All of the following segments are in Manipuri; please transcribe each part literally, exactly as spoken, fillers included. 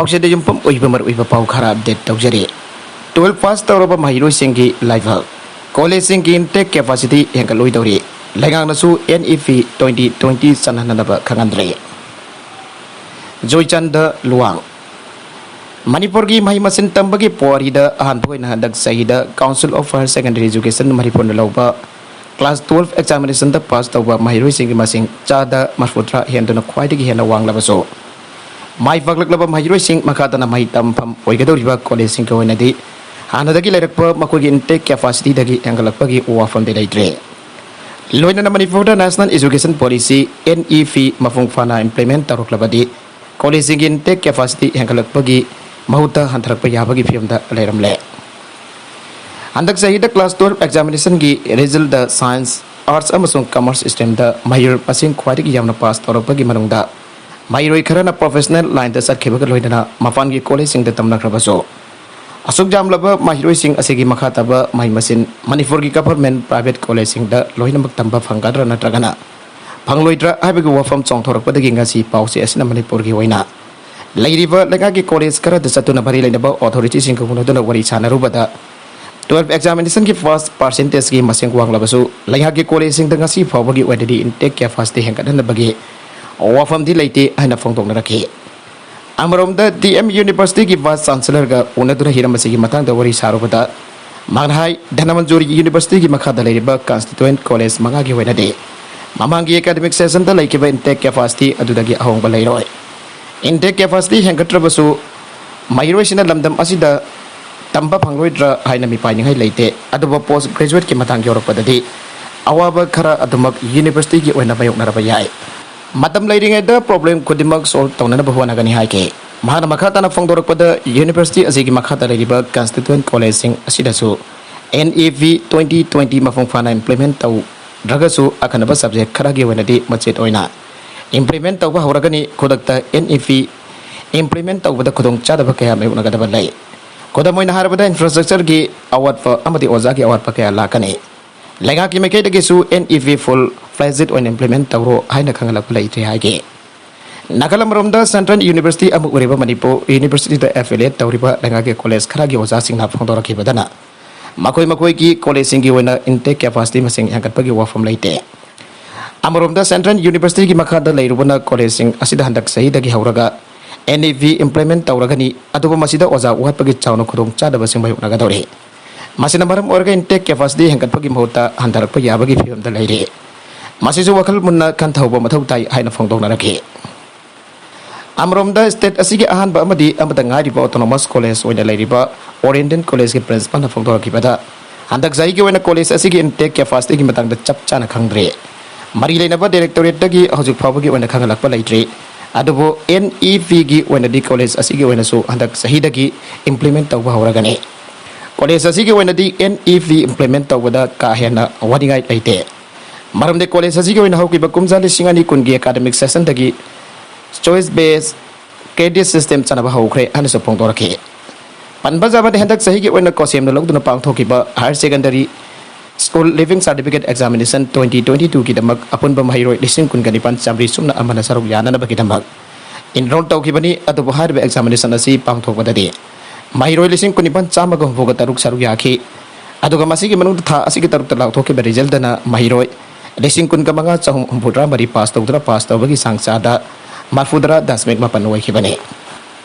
ꯄꯥꯎꯆꯦꯗ ꯌꯨꯝꯐꯝ ꯑꯣꯏꯕ ꯃꯔꯨꯑꯣꯏꯕ ꯄꯥꯎ ꯈꯔ ꯑꯞꯗꯦꯠ ꯇꯧꯖꯔꯤ꯫ ꯇꯨꯋꯦꯜꯐ ꯄꯥꯁ ꯇꯧꯔꯕ ꯃꯍꯩꯔꯣꯏꯁꯤꯡꯒꯤ ꯂꯥꯏꯕꯛ꯫ ꯀꯣꯂꯦꯖꯁꯤꯡꯒꯤ ꯏꯟꯇꯦꯛ ꯀꯦꯄꯥꯁꯤꯇꯤ ꯍꯦꯟꯒꯠꯂꯣꯏꯗꯧꯔꯤ꯫ ꯂꯩꯉꯥꯛꯅꯁꯨ N E P twenty twenty ꯆꯠꯅꯍꯟꯅꯕ ꯈꯪꯍꯟꯗ꯭ꯔꯦ꯫ ꯖꯣꯏꯆꯟꯗ ꯂꯨꯋꯥꯡ꯫ ꯃꯅꯤꯄꯨꯔꯒꯤ ꯃꯍꯩ ꯃꯁꯤꯡ ꯇꯝꯕꯒꯤ ꯄꯨꯋꯥꯔꯤꯗ ꯑꯍꯥꯟꯕ ꯑꯣꯏꯅ ꯍꯟꯗꯛ ꯆꯍꯤꯗ Council of Higher Secondary Education ꯃꯅꯤꯄꯨꯔꯅ ꯂꯧꯕ class twelve examination ꯗ ꯄꯥꯁ ꯇꯧꯕ ꯃꯍꯩꯔꯣꯏꯁꯤꯡꯒꯤ ꯃꯁꯤꯡ ꯆꯥꯗ ꯃꯔꯐꯨꯇꯔꯥ ꯍꯦꯟꯗꯨꯅ ꯈ꯭ꯋꯥꯏꯗꯒꯤ ꯍꯦꯟꯅ ꯋꯥꯡꯂꯕꯁꯨ, ꯃꯥꯏ ꯄꯥꯛꯂꯛꯂꯕ ꯃꯍꯩꯔꯣꯏꯁꯤꯡ ꯃꯈꯥ ꯇꯥꯅ ꯃꯍꯩ ꯇꯝꯐꯝ ꯑꯣꯏꯒꯗꯧꯔꯤꯕ ꯀꯣꯂꯦꯖꯁꯤꯡꯒꯤ ꯑꯣꯏꯅꯗꯤ ꯍꯥꯟꯅꯗꯒꯤ ꯂꯩꯔꯛꯄ ꯃꯈꯣꯏꯒꯤ ꯏꯟꯇꯦꯛ ꯀꯦꯄꯥꯁꯤꯇꯤꯗꯒꯤ ꯍꯦꯟꯒꯠꯂꯛꯄꯒꯤ ꯋꯥꯐꯝꯗꯤ ꯂꯩꯇ꯭ꯔꯦ꯫ ꯂꯣꯏꯅꯅ ꯃꯅꯤꯄꯨꯔꯗ National Education Policy, N E P, ꯃꯄꯨꯡ ꯐꯥꯅ implement ꯇꯧꯔꯛꯂꯕꯗꯤ ꯀꯣꯂꯦꯖꯁꯤꯡꯒꯤ ꯏꯟꯇꯦꯛ ꯀꯦꯄꯥꯁꯤꯇꯤ ꯍꯦꯟꯒꯠꯂꯛꯄꯒꯤ ꯃꯍꯨꯠꯇ ꯍꯟꯊꯔꯛꯄ ꯌꯥꯕꯒꯤ ꯐꯤꯕꯝꯗ ꯂꯩꯔꯝꯂꯦ꯫ ꯍꯟꯗꯛ ꯆꯍꯤꯗ class twelve examination ꯒꯤ result ꯇ science, arts ꯑꯃꯁꯨꯡ commerce stream ꯗ ꯃꯍꯩꯔꯣꯏ ꯃꯁꯤꯡ ꯈ꯭ꯋꯥꯏꯗꯒꯤ ꯌꯥꯝꯅ ꯄꯥꯁ ꯇꯧꯔꯛꯄꯒꯤ ꯃꯅꯨꯡꯗ ꯃꯍꯩꯔꯣꯏ ꯈꯔꯅ professional line ꯗ ꯆꯠꯈꯤꯕꯒ ꯂꯣꯏꯅꯅ ꯃꯄꯥꯟꯒꯤ ꯀꯣꯂꯦꯖꯁꯤꯡꯗ ꯇꯝꯅꯈ꯭ꯔꯕꯁꯨ, ꯑꯁꯨꯛ ꯌꯥꯝꯂꯕ ꯃꯍꯩꯔꯣꯏꯁꯤꯡ ꯑꯁꯤꯒꯤ ꯃꯈꯥ ꯇꯥꯕ ꯃꯍꯩ ꯃꯁꯤꯡ ꯃꯅꯤꯄꯨꯔꯒꯤ government private ꯀꯣꯂꯦꯖꯁꯤꯡꯗ ꯂꯣꯏꯅꯃꯛ ꯇꯝꯕ ꯐꯪꯒꯗ꯭ꯔꯥ ꯅꯠꯇ꯭ꯔꯒꯅ ꯐꯪꯂꯣꯏꯗ꯭ꯔꯥ ꯍꯥꯏꯕꯒꯤ ꯋꯥꯐꯝ ꯆꯣꯡꯊꯣꯔꯛꯄꯗꯒꯤ ꯉꯁꯤ ꯄꯥꯎꯆꯦ ꯑꯁꯤꯅ ꯃꯅꯤꯄꯨꯔꯒꯤ ꯑꯣꯏꯅ ꯂꯩꯔꯤꯕ ꯂꯩꯉꯥꯛꯀꯤ ꯀꯣꯂꯦꯖ ꯈꯔꯗ ꯆꯠꯇꯨꯅ ꯃꯔꯤ ꯂꯩꯅꯕ authority ꯁꯤꯡꯒ ꯎꯅꯗꯨꯅ ꯋꯥꯔꯤ ꯁꯥꯟꯅꯔꯨꯕꯗ, twelve examination ꯒꯤ pass percentage ꯀꯤ ꯃꯁꯤꯡ ꯋꯥꯡꯂꯕꯁꯨ, ꯂꯩꯉꯥꯛꯀꯤ ꯀꯣꯂꯦꯖꯁꯤꯡꯗ ꯉꯁꯤ ꯐꯥꯎꯕꯒꯤ ꯑꯣꯏꯅꯗꯤ intake capacity ꯍꯦꯟꯒꯠꯍꯟꯅꯕꯒꯤ ꯋꯥꯐꯝꯗꯤ ꯂꯩꯇꯦ ꯍꯥꯏꯅ ꯐꯣꯡꯗꯣꯛꯅꯔꯛꯈꯤ꯫ ꯑꯃꯔꯣꯝꯗ, D M University ꯒꯤ Vice Chancellor ꯒ ꯎꯅꯗꯨꯅ ꯍꯤꯔꯝ ꯑꯁꯤꯒꯤ ꯃꯇꯥꯡꯗ ꯋꯥꯔꯤ ꯁꯥꯔꯨꯕꯗ, ꯃꯍꯥꯛꯅ ꯍꯥꯏ, ꯙꯅꯃꯟꯖꯨꯔꯤ University ꯒꯤ ꯃꯈꯥꯗ ꯂꯩꯔꯤꯕ constituent ꯀꯣꯂꯦꯖ ꯃꯉꯥꯒꯤ ꯑꯣꯏꯅꯗꯤ ꯃꯃꯥꯡꯒꯤ academic session ꯗ ꯂꯩꯈꯤꯕ intake capacity ꯑꯗꯨꯗꯒꯤ ꯑꯍꯣꯡꯕ ꯂꯩꯔꯣꯏ꯫ Intake capacity ꯍꯦꯟꯒꯠꯇ꯭ꯔꯕꯁꯨ, ꯃꯍꯩꯔꯣꯏꯁꯤꯡꯅ ꯂꯝꯗꯝ ꯑꯁꯤꯗ ꯇꯝꯕ ꯐꯪꯂꯣꯏꯗ꯭ꯔꯥ ꯍꯥꯏꯅ ꯃꯤꯄꯥꯏꯅꯤꯡꯉꯥꯏ ꯂꯩꯇꯦ꯫ ꯑꯗꯨꯕꯨ post graduate ꯀꯤ ꯃꯇꯥꯡ ꯌꯧꯔꯛꯄꯗꯗꯤ ꯑꯋꯥꯕ ꯈꯔ ꯑꯗꯨꯃꯛ university ꯒꯤ ꯑꯣꯏꯅ ꯃꯥꯌꯣꯛꯅꯔꯕ ꯌꯥꯏ꯫ ꯃꯇꯝ ꯂꯩꯔꯤꯉꯩꯗ problem ꯈꯨꯗꯤꯡꯃꯛ solve ꯇꯧꯅꯅꯕ ꯍꯣꯠꯅꯒꯅꯤ ꯍꯥꯏꯈꯤ꯫ ꯃꯍꯥꯛꯅ ꯃꯈꯥ ꯇꯥꯅ ꯐꯣꯡꯗꯣꯔꯛꯄꯗ, university ꯑꯁꯤꯒꯤ ꯃꯈꯥꯗ ꯂꯩꯔꯤꯕ constituent ꯀꯣꯂꯦꯖꯁꯤꯡ ꯑꯁꯤꯗꯁꯨ N E P twenty twenty ꯃꯄꯨꯡ ꯐꯥꯅ implement ꯇꯧꯗ꯭ꯔꯒꯁꯨ, ꯑꯈꯟꯅꯕ subject ꯈꯔꯒꯤ ꯑꯣꯏꯅꯗꯤ ꯃꯆꯦꯠ ꯑꯣꯏꯅ implement ꯇꯧꯕ ꯍꯧꯔꯒꯅꯤ꯫ ꯈꯨꯗꯛꯇ N E P implement ꯇꯧꯕꯗ ꯈꯨꯗꯣꯡꯆꯥꯗꯕ ꯀꯌꯥ ꯃꯥꯌꯣꯛꯅꯒꯗꯕ ꯂꯩ꯫ ꯈꯨꯗꯝ ꯑꯣꯏꯅ ꯍꯥꯏꯔꯕꯗ, infrastructure ꯒꯤ ꯑꯋꯥꯠꯄ ꯑꯃꯗꯤ ꯑꯣꯖꯥꯒꯤ ꯑꯋꯥꯠꯄ ꯀꯌꯥ ꯂꯥꯛꯀꯅꯤ꯫ ꯂꯩꯉꯥꯛꯀꯤ ꯃꯥꯏꯀꯩꯗꯒꯤꯁꯨ N E P full fledged ꯑꯣꯏꯅ implement ꯇꯧꯔꯣ ꯍꯥꯏꯅ ꯈꯪꯍꯜꯂꯛꯄ ꯂꯩꯇ꯭ꯔꯤ ꯍꯥꯏꯈꯤ꯫ ꯅꯥꯀꯜ ꯑꯃꯔꯣꯝꯗ, Central University ꯑꯃ ꯑꯣꯏꯔꯤꯕ ꯃꯅꯤꯄꯨꯔ Universityꯗ affiliate ꯇꯧꯔꯤꯕ ꯂꯩꯉꯥꯛꯀꯤ ꯀꯣꯂꯦꯖ ꯈꯔꯒꯤ ꯑꯣꯖꯥꯁꯤꯡꯅ ꯐꯣꯡꯗꯣꯔꯛꯈꯤꯕꯗꯅ, ꯃꯈꯣꯏ ꯃꯈꯣꯏꯒꯤ ꯀꯣꯂꯦꯖꯁꯤꯡꯒꯤ ꯑꯣꯏꯅ intake capacity ꯃꯁꯤꯡ ꯍꯦꯟꯒꯠꯄꯒꯤ ꯋꯥꯐꯝ ꯂꯩꯇꯦ꯫ ꯑꯃꯔꯣꯝꯗ, Central Universityꯒꯤ ꯃꯈꯥꯗ ꯂꯩꯔꯨꯕꯅ ꯀꯣꯂꯦꯖꯁꯤꯡ ꯑꯁꯤꯗ ꯍꯟꯗꯛ ꯆꯍꯤꯗꯒꯤ ꯍꯧꯔꯒ NEP implement ꯇꯧꯔꯒꯅꯤ, ꯑꯗꯨꯕꯨ ꯃꯁꯤꯗ ꯑꯣꯖꯥ ꯋꯥꯠꯄꯒꯤ ꯆꯥꯎꯅ ꯈꯨꯗꯣꯡꯆꯥꯗꯕꯁꯤꯡ ꯃꯥꯌꯣꯛꯅꯒꯗꯧꯔꯤ꯫ ꯃꯁꯤꯅ ꯃꯔꯝ ꯑꯣꯏꯔꯒ intake capacity ꯍꯦꯟꯒꯠꯄꯒꯤ ꯃꯍꯨꯠꯇ ꯍꯟꯊꯔꯛꯄ ꯌꯥꯕꯒꯤ ꯐꯤꯕꯝꯗ ꯂꯩꯔꯦ꯫ ꯃꯁꯤꯁꯨ ꯋꯥꯈꯜ ꯃꯨꯟꯅ ꯈꯟꯊꯍꯧꯕ ꯃꯊꯧ ꯇꯥꯏ ꯍꯥꯏꯅ ꯐꯣꯡꯗꯣꯛꯅꯔꯛꯈꯤ꯫ ꯑꯃꯔꯣꯝꯗ, state ꯑꯁꯤꯒꯤ ꯑꯍꯥꯟꯕ ꯑꯃꯗꯤ ꯑꯃꯠꯇ ꯉꯥꯏꯔꯤꯕ autonomous college ꯑꯣꯏꯅ ꯂꯩꯔꯤꯕ Oriental Collegeꯀꯤ principalꯅ ꯐꯣꯡꯗꯣꯔꯛꯈꯤꯕꯗ, ꯍꯟꯗꯛ ꯆꯍꯤꯒꯤ ꯑꯣꯏꯅ college ꯑꯁꯤꯒꯤ intake capacityꯒꯤ ꯃꯇꯥꯡꯗ ꯆꯞ ꯆꯥꯅ ꯈꯪꯗ꯭ꯔꯦ꯫ ꯃꯔꯤ ꯂꯩꯅꯕ directorateꯇꯒꯤ ꯍꯧꯖꯤꯛ ꯐꯥꯎꯕꯒꯤ ꯑꯣꯏꯅ ꯈꯪꯍꯜꯂꯛꯄ ꯂꯩꯇ꯭ꯔꯤ꯫ ꯑꯗꯨꯕꯨ NEPꯒꯤ ꯑꯣꯏꯅꯗꯤ college ꯑꯁꯤꯒꯤ ꯑꯣꯏꯅꯁꯨ ꯍꯟꯗꯛ ꯆꯍꯤꯗꯒꯤ implement ꯇꯧꯕ ꯍꯧꯔꯒꯅꯤ꯫ College ꯑꯁꯤꯒꯤ ꯑꯣꯏꯅꯗꯤ NEP implement ꯇꯧꯕꯗ ꯀꯥ ꯍꯦꯟꯅ ꯋꯥꯅꯤꯡꯉꯥꯏ ꯂꯩꯇꯦ꯫ ꯃꯔꯝꯗꯤ college ꯑꯁꯤꯒꯤ ꯑꯣꯏꯅ ꯍꯧꯈꯤꯕ ꯀꯨꯝꯖꯥ ꯂꯤꯁꯤꯡ ꯑꯅꯤ ꯀꯨꯟꯒꯤ academic sessionꯗꯒꯤ choice based credit system ꯆꯠꯅꯕ ꯍꯧꯈ꯭ꯔꯦ ꯍꯥꯏꯅꯁꯨ ꯐꯣꯡꯗꯣꯔꯛꯈꯤ꯫ ꯄꯟꯕ ꯌꯥꯕꯗꯤ, ꯍꯟꯗꯛ ꯆꯍꯤꯒꯤ ꯑꯣꯏꯅ ꯀꯣꯁꯦꯝꯅ ꯂꯧꯗꯨꯅ ꯄꯥꯡꯊꯣꯛꯈꯤꯕ Higher Secondary School Leaving Certificate Examination twenty twenty twoꯒꯤꯗꯃꯛ ꯑꯄꯨꯟꯕ ꯃꯍꯩꯔꯣꯏ ꯂꯤꯁꯤꯡ ꯀꯨꯟꯒ ꯅꯤꯄꯥꯟ ꯆꯥꯃꯔꯤ ꯁꯨꯞꯅ ꯑꯃꯅ ꯁꯔꯨꯛ ꯌꯥꯅꯅꯕꯒꯤꯗꯃꯛ enroll ꯇꯧꯈꯤꯕꯅꯤ꯫ ꯑꯗꯨꯕꯨ ꯍꯥꯏꯔꯤꯕ examination ꯑꯁꯤ ꯄꯥꯡꯊꯣꯛꯄꯗꯗꯤ ꯃꯍꯩꯔꯣꯏ ꯂꯤꯁꯤꯡ ꯀꯨꯟꯅꯤꯄꯥꯟ ꯆꯥꯝꯃꯒ ꯍꯨꯝꯐꯨꯒ ꯇꯔꯨꯛ ꯁꯔꯨꯛ ꯌꯥꯈꯤ꯫ ꯑꯗꯨꯒ ꯃꯁꯤꯒꯤ ꯃꯅꯨꯡꯗ ꯊꯥ ꯑꯁꯤꯒꯤ ꯇꯔꯨꯛꯇ ꯂꯥꯎꯊꯣꯛꯈꯤꯕ resultꯗꯅ ꯃꯍꯩꯔꯣꯏ ꯂꯤꯁꯤꯡ ꯀꯨꯟꯒ ꯃꯉꯥ ꯆꯍꯨꯝ ꯍꯨꯝꯐꯨꯇꯔꯥ ꯃꯔꯤ pass ꯇꯧꯗꯨꯅ, pass ꯇꯧꯕꯒꯤ ꯆꯥꯡ ꯆꯥꯗ ꯃꯔꯐꯨꯇꯔꯥ ꯗꯁꯃꯤꯛ ꯃꯥꯄꯟ ꯑꯣꯏꯈꯤꯕꯅꯤ꯫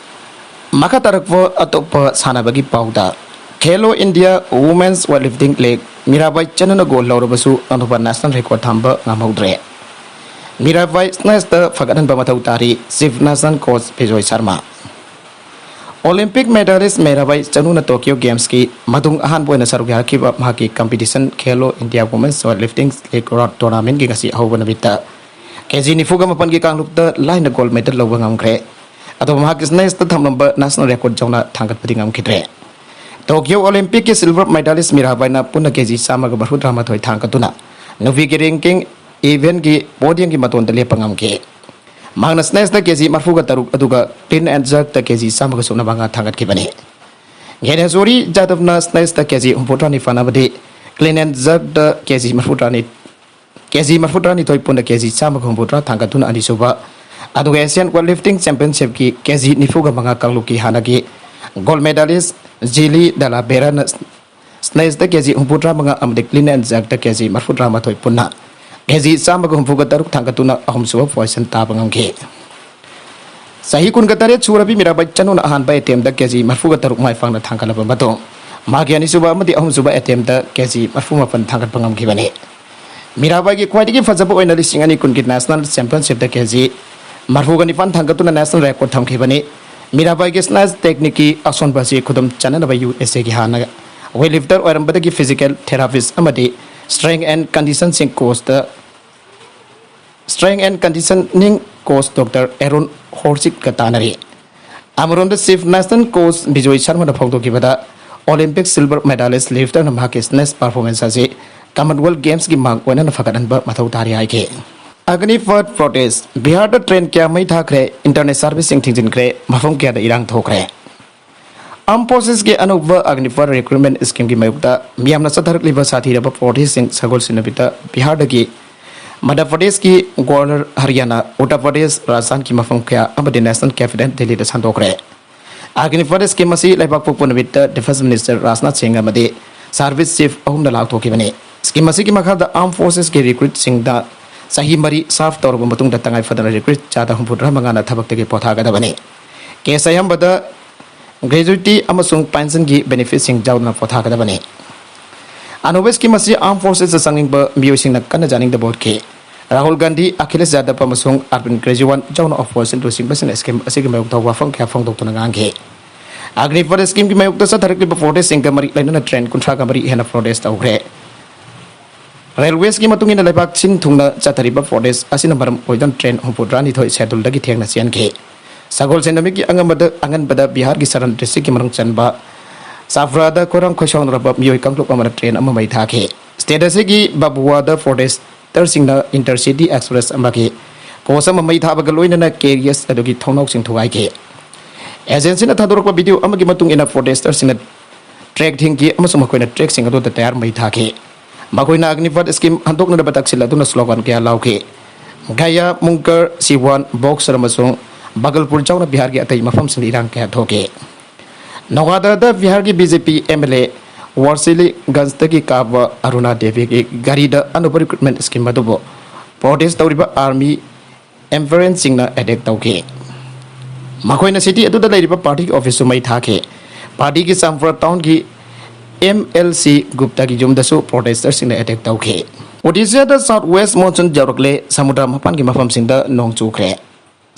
ꯃꯈꯥ ꯇꯥꯔꯛꯄ ꯑꯇꯣꯞꯄ ꯁꯥꯟꯅꯕꯒꯤ ꯄꯥꯎꯗ, Khelo India Women's Weightlifting League Mirabai ꯆꯅꯨꯅ gold ꯂꯧꯔꯕꯁꯨ ꯑꯅꯧꯕ national record ꯊꯝꯕ ꯉꯝꯍꯧꯗ꯭ꯔꯦ꯫ ꯃꯤꯔꯥꯕꯥꯏ snatchꯇ ꯐꯒꯠꯍꯟꯕ ꯃꯊꯧ ꯇꯥꯔꯤ, Chief National Coach Bijoy Sharma. Olympic medalist Mirabai ꯆꯅꯨꯅ Tokyo Gamesꯀꯤ ꯃꯇꯨꯡ ꯑꯍꯥꯟꯕ ꯑꯣꯏꯅ ꯁꯔꯨꯛ ꯌꯥꯈꯤꯕ ꯃꯍꯥꯛꯀꯤ competition Khelo India Women's Weightlifting League Road Tournamentꯀꯤ ꯉꯁꯤ ꯑꯍꯧꯕ ꯅꯨꯃꯤꯠꯇ ꯀꯦꯖꯤ ꯅꯤꯐꯨꯒ ꯃꯥꯄꯟꯒꯤ ꯀꯥꯡꯂꯨꯞꯇ ꯂꯥꯏꯅ gold medal ꯂꯧꯕ ꯉꯝꯈ꯭ꯔꯦ꯫ ꯑꯗꯨꯕꯨ ꯃꯍꯥꯛꯀꯤ snatchꯇ ꯊꯝꯂꯝꯕ national record ꯌꯧꯅ ꯊꯥꯡꯒꯠꯄꯗꯤ ꯉꯝꯈꯤꯗ꯭ꯔꯦ꯫ Tokyo Olympicꯀꯤ silver medalist ꯃꯤꯔꯥꯕꯥꯏꯅ ꯄꯨꯟꯅ ꯀꯦꯖꯤ ꯆꯥꯝꯃꯒ ꯃꯔꯐꯨꯇꯔꯥ ꯃꯥꯊꯣꯏ ꯊꯥꯡꯒꯠꯇꯨꯅ ꯅꯨꯄꯤꯒꯤ ranking eventꯀꯤ podiumꯒꯤ ꯃꯇꯣꯟꯗ ꯂꯦꯞꯄ ꯉꯝꯈꯤ꯫ ꯃꯍꯥꯛꯅ snatchꯇ ꯀꯦꯖꯤ ꯃꯔꯐꯨꯒ ꯇꯔꯨꯛ ꯑꯗꯨꯒ clean and jerkꯇ ꯀꯦꯖꯤ ꯆꯥꯝꯃꯒ ꯁꯨꯞꯅ ꯃꯉꯥ ꯊꯥꯡꯒꯠꯈꯤꯕꯅꯤ꯫ ꯒ꯭ꯌꯥꯅꯦꯁꯣꯔꯤ ꯖꯥꯗꯕꯅ snatchꯇ ꯀꯦꯖꯤ ꯍꯨꯝꯐꯨꯇꯔꯥ ꯅꯤꯄꯥꯟ ꯑꯃꯗꯤ clean and jerkꯇ ꯀꯦꯖꯤ ꯃꯔꯐꯨꯇꯔꯥꯅꯤ, ꯀꯦꯖꯤ ꯃꯔꯐꯨꯇꯔꯥꯅꯤꯊꯣꯏ ꯄꯨꯟꯅ ꯀꯦꯖꯤ ꯆꯥꯝꯃꯒ ꯍꯨꯝꯐꯨꯇꯔꯥ ꯊꯥꯡꯒꯠꯇꯨꯅ ꯑꯅꯤꯁꯨꯕ, ꯑꯗꯨꯒ Asian Weightlifting Championshipꯀꯤ ꯀꯦ ꯖꯤ ꯅꯤꯐꯨꯒ ꯃꯉꯥ ꯀꯥꯡꯂꯨꯞꯀꯤ ꯍꯥꯟꯅꯒꯤ gold medalist ꯖꯤꯂꯤ ꯗꯂꯥꯕꯦꯔꯥꯅ snatchꯇ ꯀꯦ ꯖꯤ ꯍꯨꯝꯐꯨꯇꯔꯥ ꯃꯉꯥ ꯑꯃꯗꯤ clean and jerkꯇ ꯀꯦ ꯖꯤ ꯃꯔꯤꯐꯨꯇꯔꯥ ꯃꯥꯊꯣꯏ ꯄꯨꯟꯅ ꯀꯦ ꯖꯤ ꯆꯥꯝꯃꯒ ꯍꯨꯝꯐꯨꯒ ꯇꯔꯨꯛ ꯊꯥꯡꯒꯠꯇꯨꯅ ꯑꯍꯨꯝꯁꯨꯕ position ꯇꯥꯕ ꯉꯝꯈꯤ꯫ ꯆꯍꯤ ꯀꯨꯟꯒ ꯇꯔꯦꯠ ꯁꯨꯔꯕꯤ ꯃꯤꯔꯥꯕꯥꯏ ꯆꯅꯨꯅ ꯑꯍꯥꯟꯕ attemptꯇ ꯀꯦ ꯖꯤ ꯃꯔꯤꯐꯨꯒ ꯇꯔꯨꯛ ꯃꯥꯏ ꯄꯥꯛꯅ ꯊꯥꯡꯒꯠꯂꯕ ꯃꯇꯨꯡ, ꯃꯍꯥꯛꯀꯤ ꯑꯅꯤꯁꯨꯕ ꯑꯃꯗꯤ ꯑꯍꯨꯝꯁꯨꯕ attemptꯇ ꯀꯦ ꯖꯤ ꯃꯔꯤꯐꯨ ꯃꯥꯄꯟ ꯊꯥꯡꯒꯠꯄ ꯉꯝꯈꯤꯕꯅꯤ꯫ ꯃꯤꯔꯥꯕꯥꯏꯒꯤ ꯈ꯭ꯋꯥꯏꯗꯒꯤ ꯐꯖꯕ ꯑꯣꯏꯅ ꯂꯤꯁꯤꯡ ꯑꯅꯤ ꯀꯨꯟꯒꯤ national championshipꯇ ꯀꯦ ꯖꯤ ꯃꯔꯤꯐꯨꯒ ꯅꯤꯄꯥꯟ ꯊꯥꯡꯒꯠꯇꯨꯅ national record ꯊꯝꯈꯤꯕꯅꯤ꯫ ꯃꯤꯔꯥꯕꯥꯏꯒꯤ snatch techniqueꯀꯤ ꯑꯁꯣꯟꯕ ꯑꯁꯤ ꯈꯨꯗꯨꯝ ꯆꯟꯅꯅꯕ ꯌꯨ ꯑꯦꯁ ꯑꯦꯒꯤ ꯍꯥꯟꯅ weightlifter ꯑꯣꯏꯔꯝꯕꯗꯒꯤ physical therapist ꯑꯃꯗꯤ strength and conditioning coachꯇ strength and conditioning coach Doctor Aaron Horchitꯀ ꯇꯥꯟꯅꯔꯤ꯫ ꯑꯃꯔꯣꯝꯗ chief national coach Bijoy ꯁꯔꯃꯅ ꯐꯣꯡꯗꯣꯛꯈꯤꯕꯗ, Olympic silver medalist lifterꯅ ꯃꯍꯥꯛꯀꯤ snatch performance ꯑꯁꯤ Commonwealth Gamesꯀꯤ ꯃꯥꯡ ꯑꯣꯏꯅꯅ ꯐꯒꯠꯍꯟꯕ ꯃꯊꯧ ꯇꯥꯔꯤ ꯍꯥꯏꯈꯤ꯫ ꯑꯒꯅꯤꯄꯊ protest, ꯕꯤꯍꯥꯔꯗ train ꯀꯌꯥ ꯃꯩ ꯊꯥꯈ꯭ꯔꯦ, internet serviceꯁꯤꯡ ꯊꯤꯡꯖꯤꯟꯈ꯭ꯔꯦ, ꯃꯐꯝ ꯀꯌꯥꯗ ꯏꯔꯥꯡ ꯊꯣꯛꯈ꯭ꯔꯦ꯫ Armed Forcesꯀꯤ ꯑꯅꯧꯕ Agnipath recruitment schemeꯒꯤ ꯃꯥꯌꯣꯛꯇ ꯃꯤꯌꯥꯝꯅ ꯆꯠꯊꯔꯛꯂꯤꯕ ꯁꯥꯊꯤꯔꯕ protestꯁꯤꯡ ꯁꯒꯣꯜꯁꯦꯟ ꯅꯨꯃꯤꯠꯇ ꯕꯤꯍꯥꯔꯗꯒꯤ ꯃꯙ꯭ꯌ ꯄ꯭ꯔꯗꯦꯁꯀꯤ ꯒ꯭ꯋꯥꯂꯔ, ꯍꯔꯤꯌꯥꯅꯥ, ꯎꯠꯇꯔ ꯄ꯭ꯔꯗꯦꯁ, ꯔꯥꯖꯁꯊꯥꯟꯒꯤ ꯃꯐꯝ ꯀꯌꯥ ꯑꯃꯗꯤ national capital ꯗꯤꯜꯂꯤꯗ ꯁꯟꯗꯣꯛꯈ꯭ꯔꯦ꯫ Agnipath schemeꯑꯁꯤ ꯂꯩꯕꯥꯛ ꯄꯣꯛꯄ ꯅꯨꯃꯤꯠꯇ Defence Minister ꯔꯥꯖꯅꯥꯊ ꯁꯤꯡ ꯑꯃꯗꯤ service chief ꯑꯍꯨꯝꯅ ꯂꯥꯎꯊꯣꯛꯈꯤꯕꯅꯤ꯫ Scheme ꯑꯁꯤꯒꯤ ꯃꯈꯥꯗ Armed Forcesꯀꯤ recruitꯁꯤꯡꯗ ꯆꯍꯤ ꯃꯔꯤ serve ꯇꯧꯔꯕ ꯃꯇꯨꯡꯗ ꯇꯉꯥꯏ ꯐꯗꯅ recruit ꯆꯥꯗ ꯍꯨꯝꯐꯨꯇꯔꯥ ꯃꯉꯥꯅ ꯊꯕꯛꯇꯒꯤ ꯄꯣꯊꯥꯒꯗꯕꯅꯤ꯫ Case ꯑꯌꯥꯝꯕꯗ gratuity ꯑꯃꯁꯨꯡ pensionꯒꯤ benefitꯁꯤꯡ ꯌꯥꯎꯗꯅ ꯄꯣꯊꯥꯒꯗꯕꯅꯤ꯫ ꯑꯅꯧꯕ scheme ꯑꯁꯤ Armed Forcesꯇ ꯆꯪꯅꯤꯡꯕ ꯃꯤꯑꯣꯏꯁꯤꯡꯅ ꯀꯟꯅ ꯌꯥꯅꯤꯡꯗꯕ ꯎꯠꯈꯤ꯫ ꯔꯥꯍꯨꯜ ꯒꯥꯟꯙꯤ, ꯑꯈꯤꯂꯦꯁ ꯌꯥꯗꯕ ꯑꯃꯁꯨꯡ ꯑꯔꯕꯤꯟꯗ ꯀꯦꯖ꯭ꯔꯤꯋꯥꯜ ꯌꯥꯎꯅ opposition ꯂꯨꯆꯤꯡꯕꯁꯤꯡꯅ scheme ꯑꯁꯤꯒꯤ ꯃꯥꯌꯣꯛꯇ ꯋꯥꯐꯝ ꯀꯌꯥ ꯐꯣꯡꯗꯣꯛꯇꯨꯅ ꯉꯥꯡꯈꯤ꯫ Agnipath schemeꯒꯤ ꯃꯥꯌꯣꯛꯇ ꯆꯠꯊꯔꯛꯂꯤꯕ protestꯁꯤꯡꯒ ꯃꯔꯤ ꯂꯩꯅꯅ train ꯀꯨꯟꯊ꯭ꯔꯥꯒ ꯃꯔꯤ ꯍꯦꯟꯅ protest ꯇꯧꯈ꯭ꯔꯦ꯫ Railwaysꯀꯤ ꯃꯇꯨꯡ ꯏꯟꯅ ꯂꯩꯕꯥꯛ ꯁꯤꯟ ꯊꯨꯡꯅ ꯆꯠꯊꯔꯤꯕ protest ꯑꯁꯤꯅ ꯃꯔꯝ ꯑꯣꯏꯗꯨꯅ train ꯍꯨꯝꯐꯨꯇꯔꯥꯅꯤꯊꯣꯏ scheduleꯗꯒꯤ ꯊꯦꯡꯅ ꯆꯦꯟꯈꯤ꯫ ꯁꯒꯣꯜꯁꯦꯟ ꯅꯨꯃꯤꯠꯀꯤ ꯑꯉꯟꯕꯗ, ꯑꯉꯟꯕꯗ ꯕꯤꯍꯥꯔꯒꯤ ꯁꯔꯟ districtꯀꯤ ꯃꯅꯨꯡ ꯆꯟꯕ ꯆꯥꯐ꯭ꯔꯥꯗ ꯈꯣꯏꯔꯥꯡ ꯈꯣꯏꯁꯥꯎꯅꯔꯕ ꯃꯤꯑꯣꯏ ꯀꯥꯡꯂꯨꯞ ꯑꯃꯅ train ꯑꯃ ꯃꯩ ꯊꯥꯈꯤ꯫ State ꯑꯁꯤꯒꯤ ꯕꯕꯨꯋꯥꯗ protest ꯇꯔꯁꯤꯡꯅ Intercity Express ꯑꯃꯒꯤ coach ꯑꯃ ꯃꯩ ꯊꯥꯕꯒ ꯂꯣꯏꯅꯅ carriage ꯑꯗꯨꯒꯤ ꯊꯣꯡꯅꯥꯎꯁꯤꯡ ꯊꯨꯒꯥꯏꯈꯤ꯫ Agencyꯅ ꯊꯥꯗꯣꯔꯛꯄ video ꯑꯃꯒꯤ ꯃꯇꯨꯡ ꯏꯟꯅ, protesterꯁꯤꯡꯅ track ꯊꯤꯡꯈꯤ ꯑꯃꯁꯨꯡ ꯃꯈꯣꯏꯅ trackꯁꯤꯡ ꯑꯗꯨꯗ tyre ꯃꯩ ꯊꯥꯈꯤ꯫ ꯃꯈꯣꯏꯅ Agnipath scheme ꯍꯟꯗꯣꯛꯅꯅꯕ ꯇꯛꯁꯤꯜꯂꯗꯨꯅ slogan ꯀꯌꯥ ꯂꯥꯎꯈꯤ꯫ ꯒꯌꯥ, ꯃꯨꯡꯀꯔ, ꯁꯤꯋꯥꯟ, ꯕꯣꯛꯁꯔ ꯑꯃꯁꯨꯡ ꯕꯒꯜꯄꯨꯔ ꯌꯥꯎꯅ ꯕꯤꯍꯥꯔꯒꯤ ꯑꯇꯩ ꯃꯐꯝꯁꯤꯡꯗ ꯏꯔꯥꯡ ꯀꯌꯥ ꯊꯣꯛꯈꯤ꯫ ꯅꯣꯉꯥꯗꯥꯗ ꯕꯤꯍꯥꯔꯒꯤ B J P M L A ꯋꯥꯔꯁꯤꯂꯤꯒꯟꯖꯇꯒꯤ ꯀꯥꯕ ꯑꯔꯨꯅꯥ ꯗꯦꯕꯤꯒꯤ ꯒꯥꯔꯤꯗ ꯑꯅꯧꯕ ꯔꯤꯀ꯭ꯔꯨꯠꯃꯦꯟ ꯁ꯭ꯀꯤꯝ ꯑꯗꯨꯕꯨ ꯄ꯭ꯔꯣꯇꯦꯁ ꯇꯧꯔꯤꯕ ꯑꯥꯔꯃꯤ ꯑꯦꯝꯕꯨꯂꯦꯟꯁꯁꯤꯡꯅ ꯑꯦꯇꯦꯛ ꯇꯧꯈꯤ꯫ ꯃꯈꯣꯏꯅ ꯁꯤꯇꯤ ꯑꯗꯨꯗ ꯂꯩꯔꯤꯕ ꯄꯥꯔꯇꯤꯒꯤ ꯑꯣꯐꯤꯁꯁꯨ ꯃꯩ ꯊꯥꯈꯤ꯫ ꯄꯥꯔꯇꯤꯒꯤ ꯆꯥꯝꯐ꯭ꯔꯥ ꯇꯥꯎꯟꯒꯤ ꯑꯦꯝ ꯑꯦꯜ ꯁꯤ ꯒꯨꯞꯇꯥꯒꯤ ꯌꯨꯝꯗꯁꯨ ꯄ꯭ꯔꯣꯇꯦꯁꯇꯔꯁꯤꯡꯅ ꯑꯦꯇꯦꯛ ꯇꯧꯈꯤ꯫ ꯑꯣꯗꯤꯁꯥꯗ ꯁꯥꯎꯠ ꯋꯦꯁ ꯃꯣꯟꯁꯨꯟ ꯌꯧꯔꯛꯂꯦ꯫ ꯁꯃꯨꯗ꯭ꯔ ꯃꯄꯥꯟꯒꯤ ꯃꯐꯝꯁꯤꯡꯗ ꯅꯣꯡ ꯆꯨꯈ꯭ꯔꯦ꯫